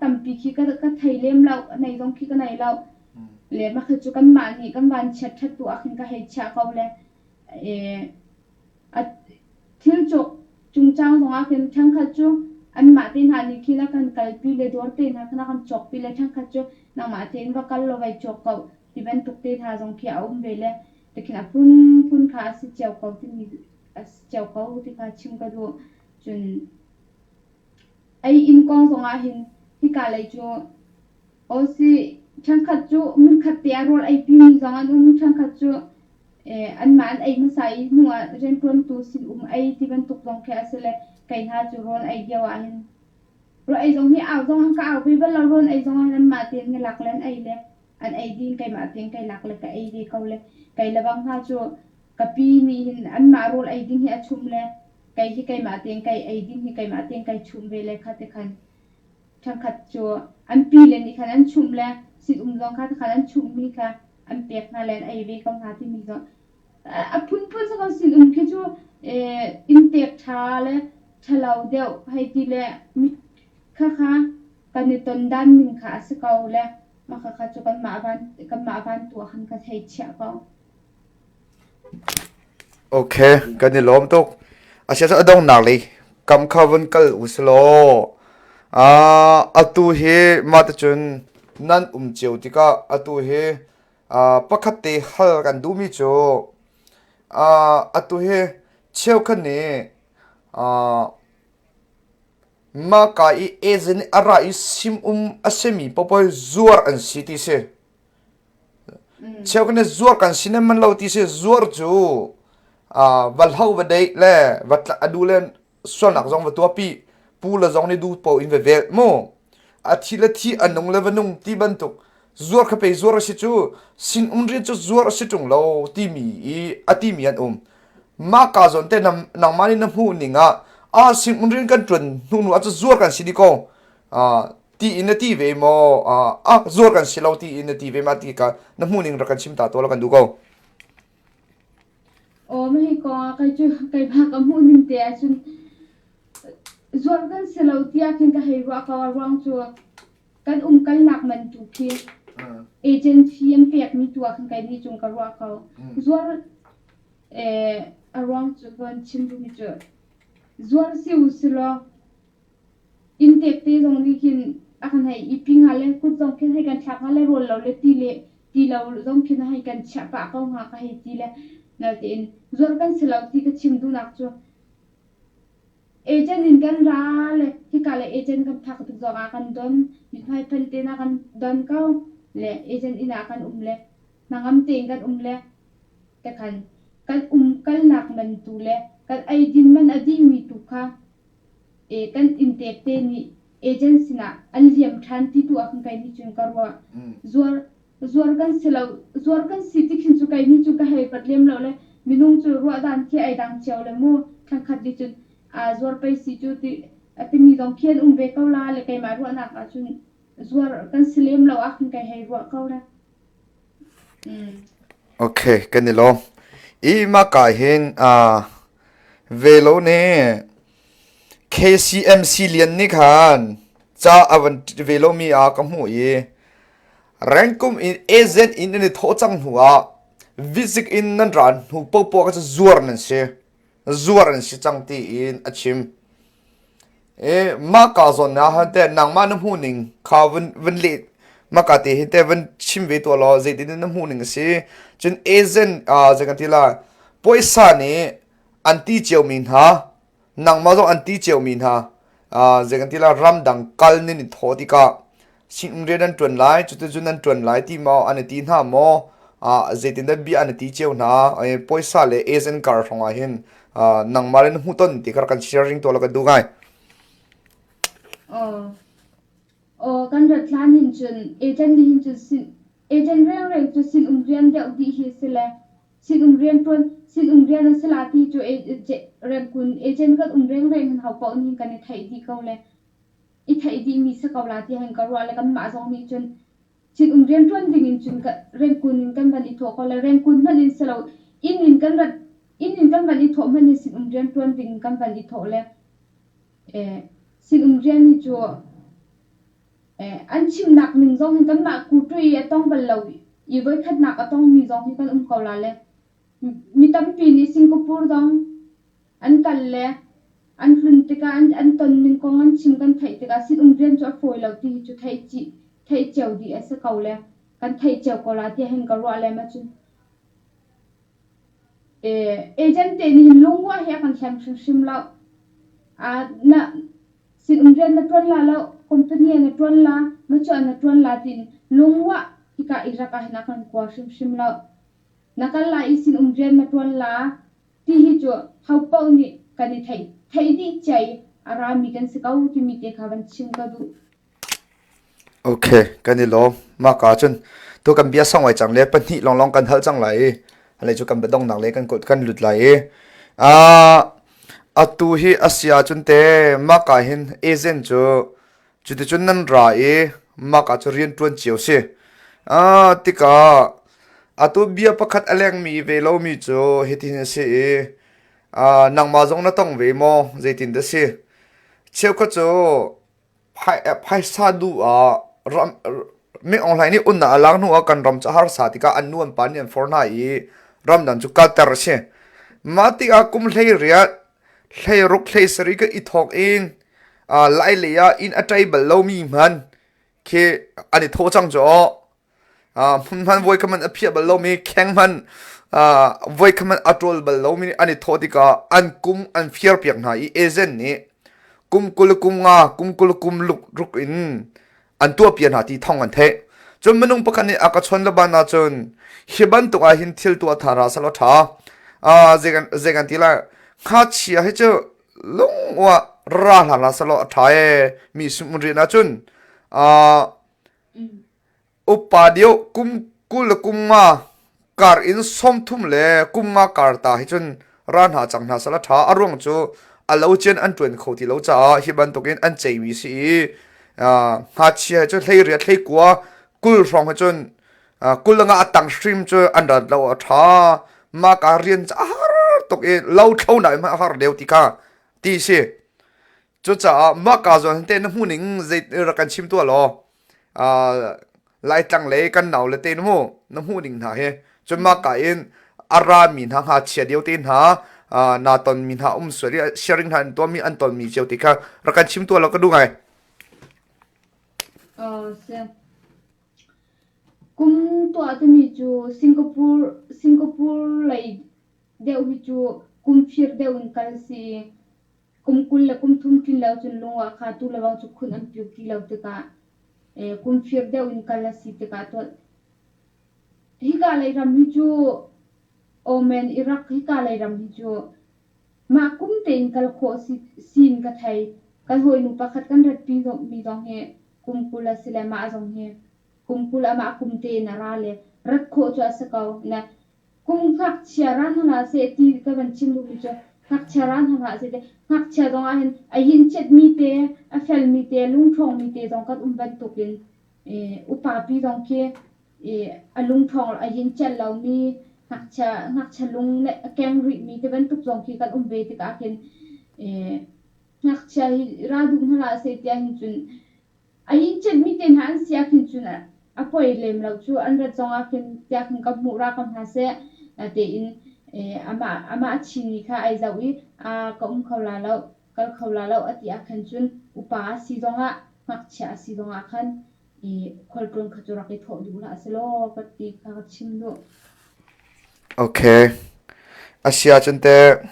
Speaker 2: tampi khi ka ka thei lem lo nei zong khi ka nei lo le mah khi cu kanmah nih kan van chiat ṭhat tu ah khin ka hei chiah ko le A thil cawk cungcang zongah khin ṭhangkhat cu anmah te hna nih khin a kan kalpi le dawr te hna khan a kan cawkpi le ṭhangkhat cu nangmah tein va kal law vai cawk ko ti bantuk te hna zong khi a um ve le tikhin a phunphun kha a si cio ko timi a si cio ko ti kha chim ka duh. Cun ei inn kong zongah hin hika lei cu aw si ṭhangkhat cu hmunkhat te ah rawl ei pimi zong an um ṭhangkhat cu Anmah an ei hmasa i hnuah rianṭuantu sinum ei ti bantuk zong khi a si le kei hna cu rawl ei lio ahhin rawl ei zong hi au zong an ka au ve bal lo rawl ei zong ahhin anmah tein ka lak le an ei le an ei dih in keimah tein kai lak le ka ei ve ko le kei le bang hna cu ka pi nih hin anmah rawl ei ding hi a chumh le kei hi keimah tein kai ei ding hi keimah tein kai chumh ve le kha ti khan ṭhangkhat cu an pi le nih khan an chumh le sinum zong kha khan an chumhmi kha an pek hna le an ei ve ko hna timi zong a phunphun si ko sinum khi cu inntek ṭha le ṭhalo deuh hei ti le mi khakha kan i ton dan ning kha a si ko le mah khakha cu kanmah van kanmah van tu ah khan ka thei chiah ko.
Speaker 1: Okay, kan i lawm tuk. Asia cu a donghnak lei kam kha vun kal u si law atu hi mah ticun nan um cio tikah atu hi pakhat te hal kan duhmi cu atu hi cheukhat nih mahka i agent a ra i sim um a simi paohpaoh zuar an si ti si. Cheukhat nih zuar kan si man lo ti si zuar cu va hlo va deih le va a du le sualnak zong va tuahpi pu le zong nih du po in va vel mu a thi le thi a nung le va nung ti bantuk zuar kha pe zuar a si cu sin um rian cu zuar a si ṭung lo timi i a timi an um mah ka zawn te nangmah nih na hmuh ning ah a sin um rian kan ṭuan hnu hnu ah cu zuar kan si di ko ti in na ti ve maw ah zuar kan si lo ti in na ti ve ma ti ka na hmuh ning rak kan chim ta to la kan duh ko.
Speaker 2: Aw mah hi kong ah kei cu keimah ka hmuh ning te ahcun zuar kan si lo tiah khin ka hei ruah ko. A ruang cu kan umkalnak man tu khi agent fee an pekmi tu ah khin kei nih cun ka ruah ko. Zuar a ruang cu kan chim duhmi cu zuar si u si law Inntek te zong nih khin a kan hei i pi hnga le kut zong khin hei kan thlak hnga le rawl lo le ti le ti lo zong khin a hei kan chiah pah ko hnga ka hei ti le natein zuarh kan si lo ti ka chim duhnak cu agent in kan ra le hika le agent kan phak tik zong ah kan don mithmai phan te na kan don ko le agent inn ah kan um le hnangam tein kan um le tekhan kan um kalnak man tu le kan eidin man a dihmi tu kha Kan inntek te nih agent sinah an liam ṭhan ti tu ah khan kei nih cun ka ruah. Zuar zuar kan si lo zuar kan si ti khin cu kei nih cu ka hei vat lem lo le minung cu ruahdan khi ai dang cio le mu thlangkhat nih cun aa zuar pei si cu ti a timi zong khi an um ve ko la le keimah ruahnak ah cun zuar kan si lem lo ah khan kei hei ruah ko le.
Speaker 1: Okay, kan i lawm. I maka hin velo nih KCMC lian nih khan ca a van velo mi ah ka hmuh i rengkum in agent in an i thawh cang hnu ah vizik in nan ran hnu popoh ka cu zuar nan si zuar an si cang tiin a chim. E mah ka zawn ah han teh nangmah na hmuh ning kha vun vun leh maka te hi te vun chim ve tuah law zeitin na hmuh ning a si. Cun agent zei kan ti la puaisa nih an ti ciomi hna nangmah zong an ti ciomi hna zei kan ti la ramdang kal nin i thawh tikah sinum rian nan ṭuan lai cuticun nan ṭuan lai ti maw an i ti hna maw zeitindah bia an i ti cio hna puaisa le agent kar hrawng ah hin nangmah le na hmuhton ti kha kan sharing tuah la kan duh ngai.
Speaker 2: Aw. Aw kan rat hlan hin cun agent nih hin cun sin agent rengreng cu sinum rian deuh dih hi si le sinum rian ṭuan sinum rian a si la ti cu rengkun agent kan um rengreng hin ho paoh nih kan i theih dih ko le i theih dihmi si ko la ti hin ka ruah le kanmah zong nih cun Sinum rianṭuan dingin cun rengkun in kan van i thawh ko le rengkun hmanh in si lo inn in kan rat inn in kan van i thawh hmanh in sinum rianṭuan ding kan van i thawh le sinum rian hi cu an chimnak ning zong hin kanmah kuṭui i a tong bal lo i voikhatnak a tongmi zong hi kan um ko la le mi tampi nih Singapore zong An kal le an tlun tikah an ton ning kong an chim kan theih tikah sinum rian cu a fawi lo ti hi cu theih cio dih a si ko le kan theih cio ko la tiah hin ka ruah lem ahcun agent te nih hin lungruah hi a kan hleng hrimhrim lo. Na sinum rian na ṭuan la lo, company ah na ṭuan la, macuah na ṭuan la tiin lungruah hika Iraq ah hin a kan kua hrimhrim lo. Na kal lai i sinum rian na ṭuan la, Ti hi cu hopaoh nih kan i theih theih dih cia i a rami kan si ko timi te kha van chim ka duh.
Speaker 1: Okay, kan i lawm. Mah ka cun tu kan bia song ai cang le pahnih longlong kan hal cang lai i halei cu kan biadongnak le kan kan lut lai i atu hi asia cun te mah ka hin agent cu Cuticun nan ra i mah ah cu rian ṭuan cio si. Ah, tikah atu bia pakhat a lengmi ve lomi cu hitin a si i ah, nangmah zong na tong ve maw? Zeitin dah si? Cheukhat cu phaisa duh ah ram Min Aung Hlaing nih unnak a lak hnu ah kan ram cu harsa tikah an nu an pa nih an forh hna i ramdang cu kalter a si. Mah tikah kum 18 hleiruk hleisarih ka i thawk in lai lei ah inn a ṭai bal lomi hman khi an i thawh cang cu aw. Hmun hman voi kha man a phiah bal lomi kheng hman voi kha man a ṭawl bal lomi an i thawh tikah an kum an fiar piak hna i agent nih kum 20 kum nga kum 20 kum ruk in an tuahpiak hna ti thawng an theih. Cun minung pakhat nih a ka chon le ban ahcun hi bantuk ah hin thil tuah tha ra selaw tha. Zei kan ti lai ngakchia hi cu lungua ra hlah hlah selaw a tha ee mi sum rian ahcun upa deuh kum 20 le kum nga kar in 30 le kum nga kar ta hi cun ra hna cang hna sala tha. A ruang cu a lo cian an tuan kho ti lo caah hi bantukin an ceimi si i ngakchia cu hlei riat hlei kua 20 hrawng hi cun 20 nga a tang hrim cu an rat lo a tha. Mah ka rian cu a har tuk i lo thlo na a har deuh ti kha ti si. Cucaah mah ka zawn te na hmuh ning zei rak kan chim tuah law. Laitlang le kan nau le te na mu na hmuh ning hna hi. Cun mah ka in a ra mi hna ngakchia deu te hna na ton mi hna um sual i sharing hna an tuah mi an ton mi cio ti kha rak kan chim tuah law ka duh ngai.
Speaker 2: Si. Kum tuah timi cu Singapore Singapore lei deuh hi cu kum fir deuh in kal si i kum 20 le kum thum tlin lo cun lungah kha tu le bang cu khun an piuk ti lo tikah kum fir deuh in kal a si tikah tuah hika lei ram hi cu Oman Iraq hika lei ram hi cu mah kum tein kal khawh si sin ka thei. Kan hawinu pakhat kan ratpi mi zong hi kum 20 a si le mah zong hi kum 20 amah kum tein a ra le rat khawh cu a si ko. Na kum ngakchia ra hna hlah seh ti ka van chim duhmi cu ngakchia ra hna hlah seh ti ngakchia zong ah hin a yinchiatmi te a felmi te lungṭhawngmi te zong kan um bantukin upa pi zong khi a lungṭhawng a yinchiat lomi ngakchia ngakchia lung le a keng rihmi te bantuk zong khi kan um ve tikah khin ngakchia hi ra duh hna hlah seh tiah hin cun A inn mi te hna an si ahkhin cun a poi lem lo cu an rat zong ahkhin tiah khin ka hmuh ra ko hna seh tiin amah amah a chinmi kha ai zoh i ka um kho la lo kal kho la lo a ti ahkhan cun upa a si zongah ngakchia a si zongah khan khualtlawn kha cu rak i thawh duh hlah selaw ka ti kha ka chim duh.
Speaker 1: Okay. Asia cun teh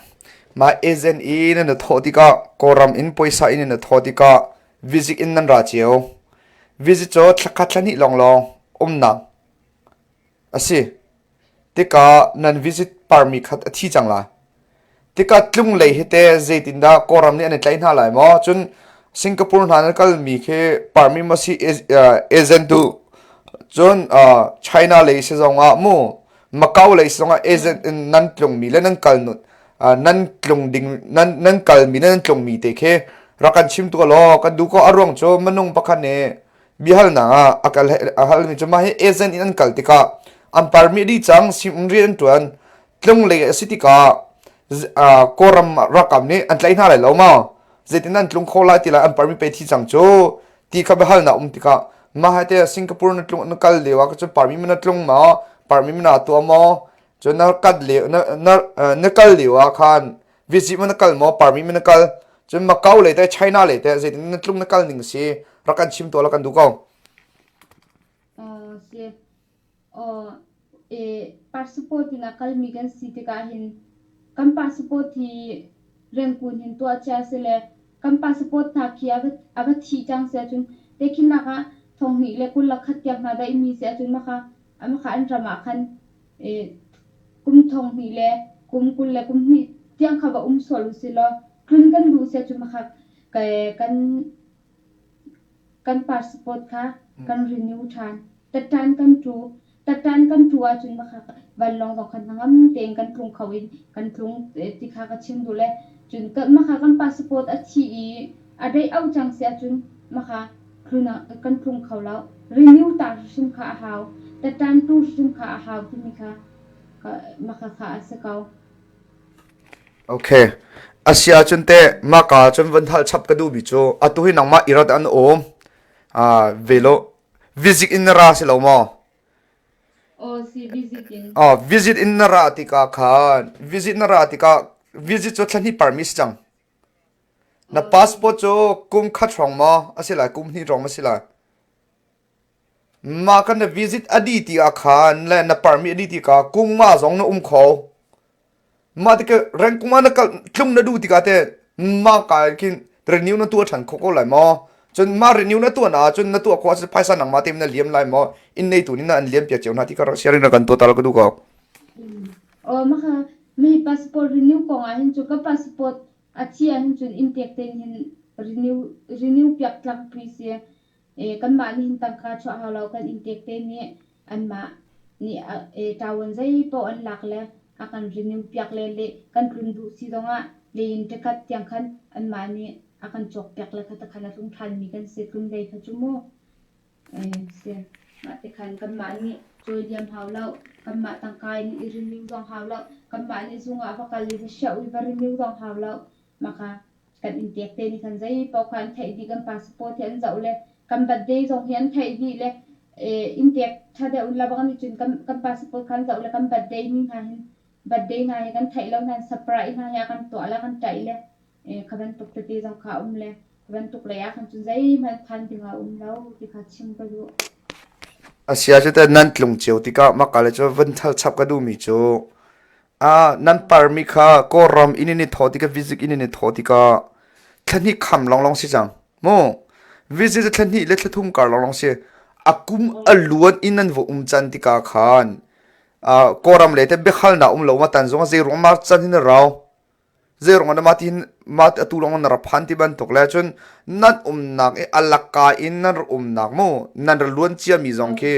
Speaker 1: mah agent i nan i thawh tikah Kawlram in puaisa in nan i thawh tikah visit in nan ra cio. Visit cu thlakhat thlahnih lawnglawng umnak a si. Tikah nan visit parmi khat a thi cang lai. Tikah tlung lei hi te zeitindah Kawlram nih an i tlaih hna lai maw? Cun Singapore hna nan kalmi khi parmi maw si agent tu cun China lei si zongah mu Macau lei zongah agent in nan tlungmi le nan kal nan tlung ding nan nan kalmi le nan tlungmi te khi rak kan chim tu law kan duh ko. A ruang cu minung pakhat nih biahalnak ah a kal a halmi cu mah hi agent in an kal tikah an parmi dih cang sim rian an tuan tlung lei a si tikah Kawlram ralkap nih an tlaih hna lai lo maw? Zeitin an tlung kho lai ti lai an parmi pe thi cang cu ti kha biahalnak um tikah mah hai te Singapore na tlung na kal lio ah cun parmi na tlung maw? Parmi na tuah maw? Cun na kal lio na na na kal lio ah khan visit ma na kal maw? Parmi ma na kal? Cun Macau lei te China lei te zeitin na tlung na kal ning si rak kan chim tuah la kan duh ko.
Speaker 2: Si. Passport in a kalmi kan si tikah hin kan passport hi Rangoon hin tuah cia si le kan passport hna khi a va, a va thih cang si ahcun tekhinnak ah 2021 tiang hna daihmi si ahcun maka maka an ram ah khan kum thong hnih le kum 22 tiang kha va um sual u si law tlun kan duh si ahcun maka kan Kan passport kha kan renew ṭhan. Tatṭan kan ṭu. Tatṭan kan ṭu ahcun vanlawng zong kha hnangam tein kan tlung kho i kan tlung ti kha ka chim duh le cun maka kan passport a thi i a deih au cang si ahcun maka kan tlung kho lo. Renew ta hrim kha a hau. Tatṭan ṭu hrim kha a hau timi kha maka kha a si ko.
Speaker 1: Okay. A si ahcun teh maka cun van hal chap ka duhmi cu atu hi nangmah irat an um. Ah, velo visit in na ra si lo maw?
Speaker 2: Oh, si visit in.
Speaker 1: Oh, visit in na ra tikah khan visit na ra tikah visit cu thla hnih parmi si cang. Na passport cu kum khat hrawng maw a si lai kum hnih hrawng ma si lai? Mah kan na visit a dih ti ah khan le na permit a dih tikah kum nga zong na um kho. Mah tikah rengkung ah na kal tlung na duh tikah teh mah ka khin renew na tuah ṭhan kho ko lai maw? Cun mah renew na tuah na ahcun na tuah khawh ahcun phaisa nangmah tein na liam lai maw inn neitu nih na an liam piak cio hna ti kha sharing na kan tuah ta lo ka duh ko.
Speaker 2: Aw maka mi passport renew kong ah hin cu ka passport a thi ah hin cun inn tek tein hin renew renew piak tlak pi si. Kanmah nih hin tangka chuah hau lo kan inn tek te nih anmah nih ṭavuan zeipaoh an lak le a kan renew piak le le kan tlun duh si zongah lein ṭekhat tiang khan anmah nih a kan cawkpiak le kha takhan a tlung ṭhanmi kan si tlun lei kha cu mu si mah te khan kanmah nih cawi liam hau lo kanmah tangka in i renew zong hau lo kanmah nih zung ah va kal i va siah i va renew zong hau lo mah kha kan inntek te nih khan zeipaoh kha an theih dih kan passport hi an zoh le kan birthday zong hi an theih dih le inntek ṭha deuh in labang nih cun kan kan passport kha an zoh le kan birthday ni hna hin birthday hna hi kan theih lo hna surprise hna hi a kan tuah le kan ṭaih le kha bantuk tete zong kha a um le kha bantuk lei ah khan cun zeihmanh phan ding a um lo ti kha chim ka duh.
Speaker 1: Asia cu teh nan tlung cio tikah maka le cu van thal chap ka duhmi cu Nan parmi kha Kawlram inn in i thawh tikah vizik inn in i thawh tikah thla hnih kham lawnglawng si cang. Mu vizik cu thla hnih le thla thum kar lawnglawng si. A kum a luan in nan va um can tikah khan Kawlram le te biahalnak um lo ma tan zong zei ruang ma can hin a rau. Zei ruang ah mah ti mah atu lawng na ra phan ti bantuk le cun nan umnak i a laka in nan ra umnak mu nan ra luan ciami zong khi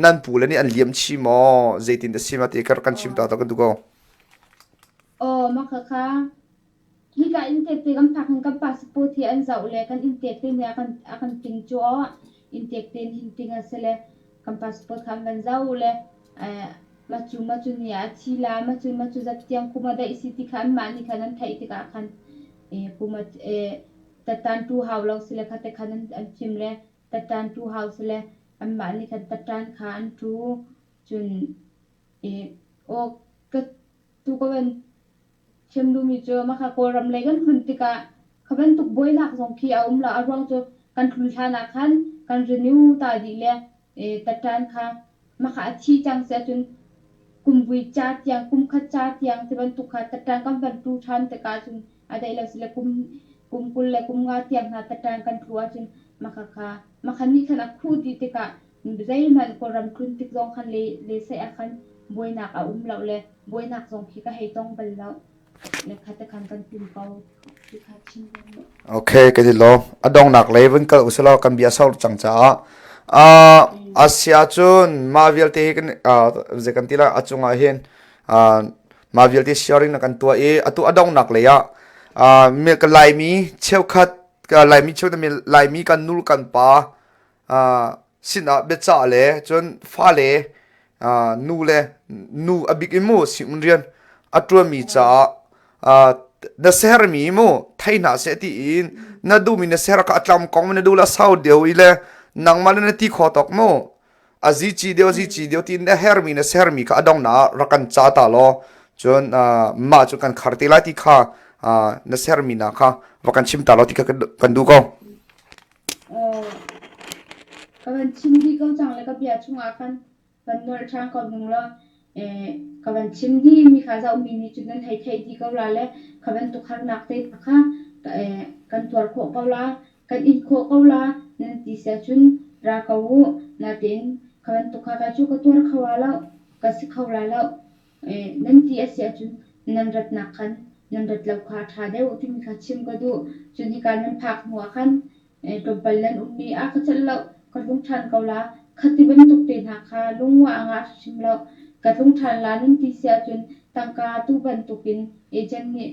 Speaker 1: nan pu le nih an liam chi maw zeitin dah si ma ti kan chim ta kan duh ko.
Speaker 2: Aw mah khakha hika inntek te kan phak hin kan passport hi an zoh le kan inntek te nih a kan a kan ting cu aw inntek te hin ting a si le kan passport kha an van zoh le Macu macu nih a thi la macu macu zat tiang kum a daih si ti kha anmah nih khan an theih tikah khan kum a tattan tu hau lo sile kha te khan an thim le tattan tu hau sile anmah nih khan tattan kha an tu cun aw ka tu ka van Chim duhmi cu mahka Kawlram lei kan tlun tikah kha bantuk buainak zong khi a um lo. A ruang cu kan tlun hlan ah khan kan renew ta dih le tatṭan kha mahka a thi cang si ahcun kumvui ca tiang, kumkhat ca tiang ti bantuk kha tatṭan kan van tlu ṭhan tikah cun a daih lo si le kum kum 20 le kum nga tiang hna tatṭan kan tlu ahcun mahka kha mahka nih khan a khuh dih tikah zeihmanh Kawlram tlun tik zong khan le le seh ah khan buainak a um lo le buainak zong khi ka hei tong bal lo. Le kha te khan kan tum ko. Ti kha chim ko.
Speaker 1: Okay, ka ti lo. A dongnak lei vun kal usalaw kan bia sau cang caah. Uh, asia cun mah vialte hi kan uh, zei kan ti la a cungah hin uh, mah vialte sharing na kan tuah i atu a dongnak lei ah uh, mi ka laimi cheukhat ka laimi cheukhat mi laimi kan nul kan pa uh, sinah biacah le cun fale nu le nu a bik in mu siun rian a ṭuanmi caah na sermi mu thei hna seh tiin na duhmi na ser kha a tlam kong na duh la sau deuh i le nangmah le na ti kho tawk mu a zi ci deuh zi ci deuh tiin na hermi na sermi kha a dong na rak kan ca ta law cun mah cu kan khar te lai ti kha na sermi na kha va kan chim ta law ti kha kan duh ko.
Speaker 2: Ka van chim dih ko cang le ka bia chungah khan van nolh ṭhan ko ning law ka van chim dihmi kha zohmi nih cun nan hei theih dih ko la le kha bantuk harnak te kha kan tuar khawh ko la, kan in khawh ko la nan ti si ahcun ra ko u. Natein kha bantuk kha kai cu ka tuar kho la lo, ka si kho la lo. Nan ti a si ahcun nan ratnak khan nan rat lo kha a ṭha deuh timi kha chim ka duh. Cun hika nan phak hnuah khan tlawmpal nan ummi ah ka celh lo, ka tlung ṭhan ko la. Khati bantuk te hna kha lungua a ngah hrimhrim lo. Ka tlung ṭhan la nan ti si ahcun tangka tu bantukin agent nih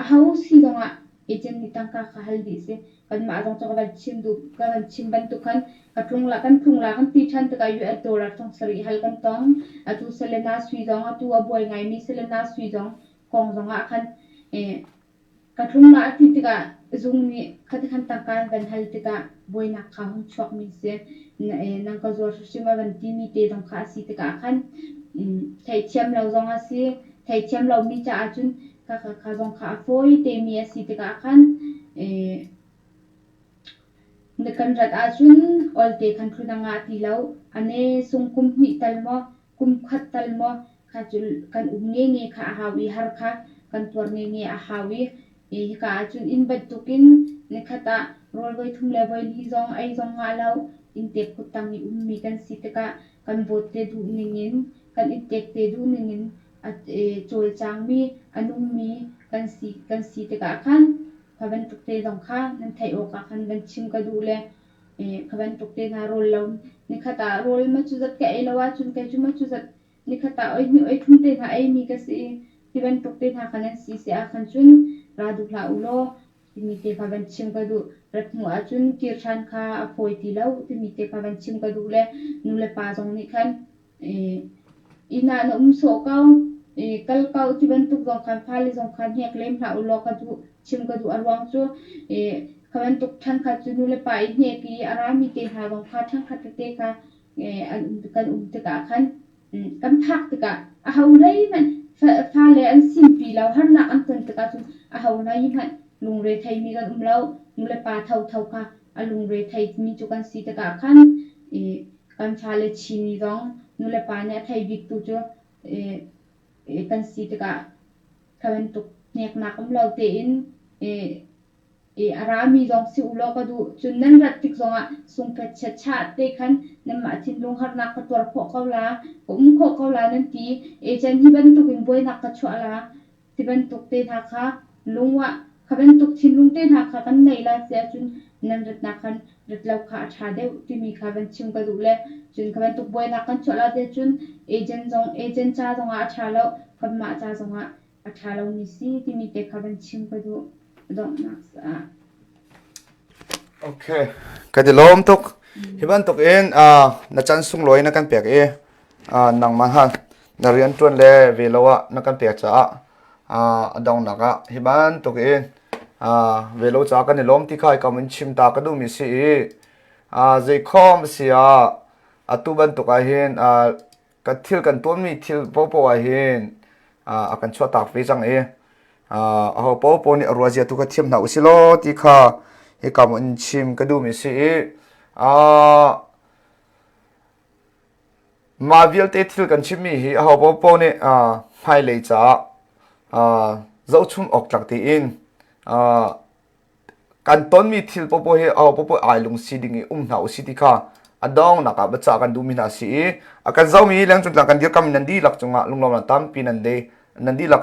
Speaker 2: Aho si zongah agent nih tangka kha hal dih si. Kanmah zong cu ka van chim duh ka van chim bantuk khan ka tlung la kan tlung la kan ti ṭhan tikah US dollar thong sarih hal kan tong. Atu Selena Sui zong atu a buai ngaimi Selena Sui zong kong zongah khan ka tlung la a ti tikah zung nih khati khan tangka an van hal tikah buainak kha hung chuakmi si. Nang ka zuar hrimhrim a van timi te zong kha a si tikah khan theihthiam lo zong a si. Theihthiam lomi caah cun kha zong kha a fawi temi a si tikah khan na kan rat ahcun olte khan tlun a ngah ti lo. A ne sung kum hnih tal maw, kum khat tal maw kha cu kan um ngenge kha a hau i har kha kan tuar ngenge a hau i. Hika ahcun inn bantukin nikhat ah rawl voithum le voili zong ei zong ngah lo, inntek kuttang i ummi kan si tikah kan bawt te duh ningin, kan inntek te duh ningin a cawlcangmi, a nungmi kan si tikah khan kha bantuk te zong kha nan theih awkah khan van chim ka duh le kha bantuk te hna rawl lo nikhat ah rawl ma cu zat ka ei lo ahcun kei cu ma cu zat nikhat ah oi hnih oi thum te hna eimi ka si i ti bantuk te hna kha nan si si ahkhan cun ra duh hlah u law timi te kha van chim ka duh. Rat hnu ahcun kir ṭhan kha a fawi ti lo timi te kha van chim ka duh le nu le pa zong nih khan inn ah na um sawh ko, kal ko ti bantuk zong khan fale zong khan hnek lem hlah u law ka duh chim ka duh. A ruang cu kha bantuk ṭhenkhat cu nu le pa i hnek i a rami te hna zong kha ṭhenkhat tete kha kan um tikah khan kan phak tikah aho hlei hmanh fale an sinpi lo harnak an ton tikah cun aho hlei hmanh lungre theimi kan um lo. Nulepa thotho kha a lungre theimi cu kan si tikah khan kan fale Chinmi zong nulepa nih a thei biktu cu kan si tikah kha bantuk hneknak um lo tein a rami zong si u law ka duh. Cun nan rat tik zongah sungphet chiatchah te khan nanmah thinlung harnak ka tuar khawh ko la, ka um khawh ko la nan ti. Agent hi bantukin buainak ka chuah la ti bantuk te hna kha lung ah kha bantuk thinlung te hna kha kan neih la si ahcun nan ratnak khan rat lo kha a ṭha deuh timi kha van chim ka duh le cun kha bantuk buainak kan chuah la ti ahcun agent zong agent ca zongah a ṭha lo kanmah ca zongah a ṭha lomi si timi te kha van chim ka duh donghnak ah.
Speaker 1: Okay, ka ti lawm tuk. Hi bantuk in na chan sunglawi na kan pek i nangmah han na rian ṭuan le ve lo ah na kan pek caah a donghnak ah hi bantuk in ve lo caah kan i lawm ti kha kam in chim ta ka duhmi si i zeikhom si ah atu bantuk ah hin kan thil kan tuanmi thil popo ah hin a kan chuahtak ve cang i aho popo nih a ruazia tu kha thiam hna usih law ti kha hika in chim ka duhmi si i mah vialte thil kan chimmi hi aho popo nih hmailei caah zohchum awk tlak tein Kan tonmi thil popoh hi aho popoh ai lungsi ding i um hna usih ti kha a donghnak ah biacah kan duhmi hna a si i a kan zohmi lengcung tlang kan dirkam nan dihlak cungah lunglawmhnak tampi nan de nan dihlak.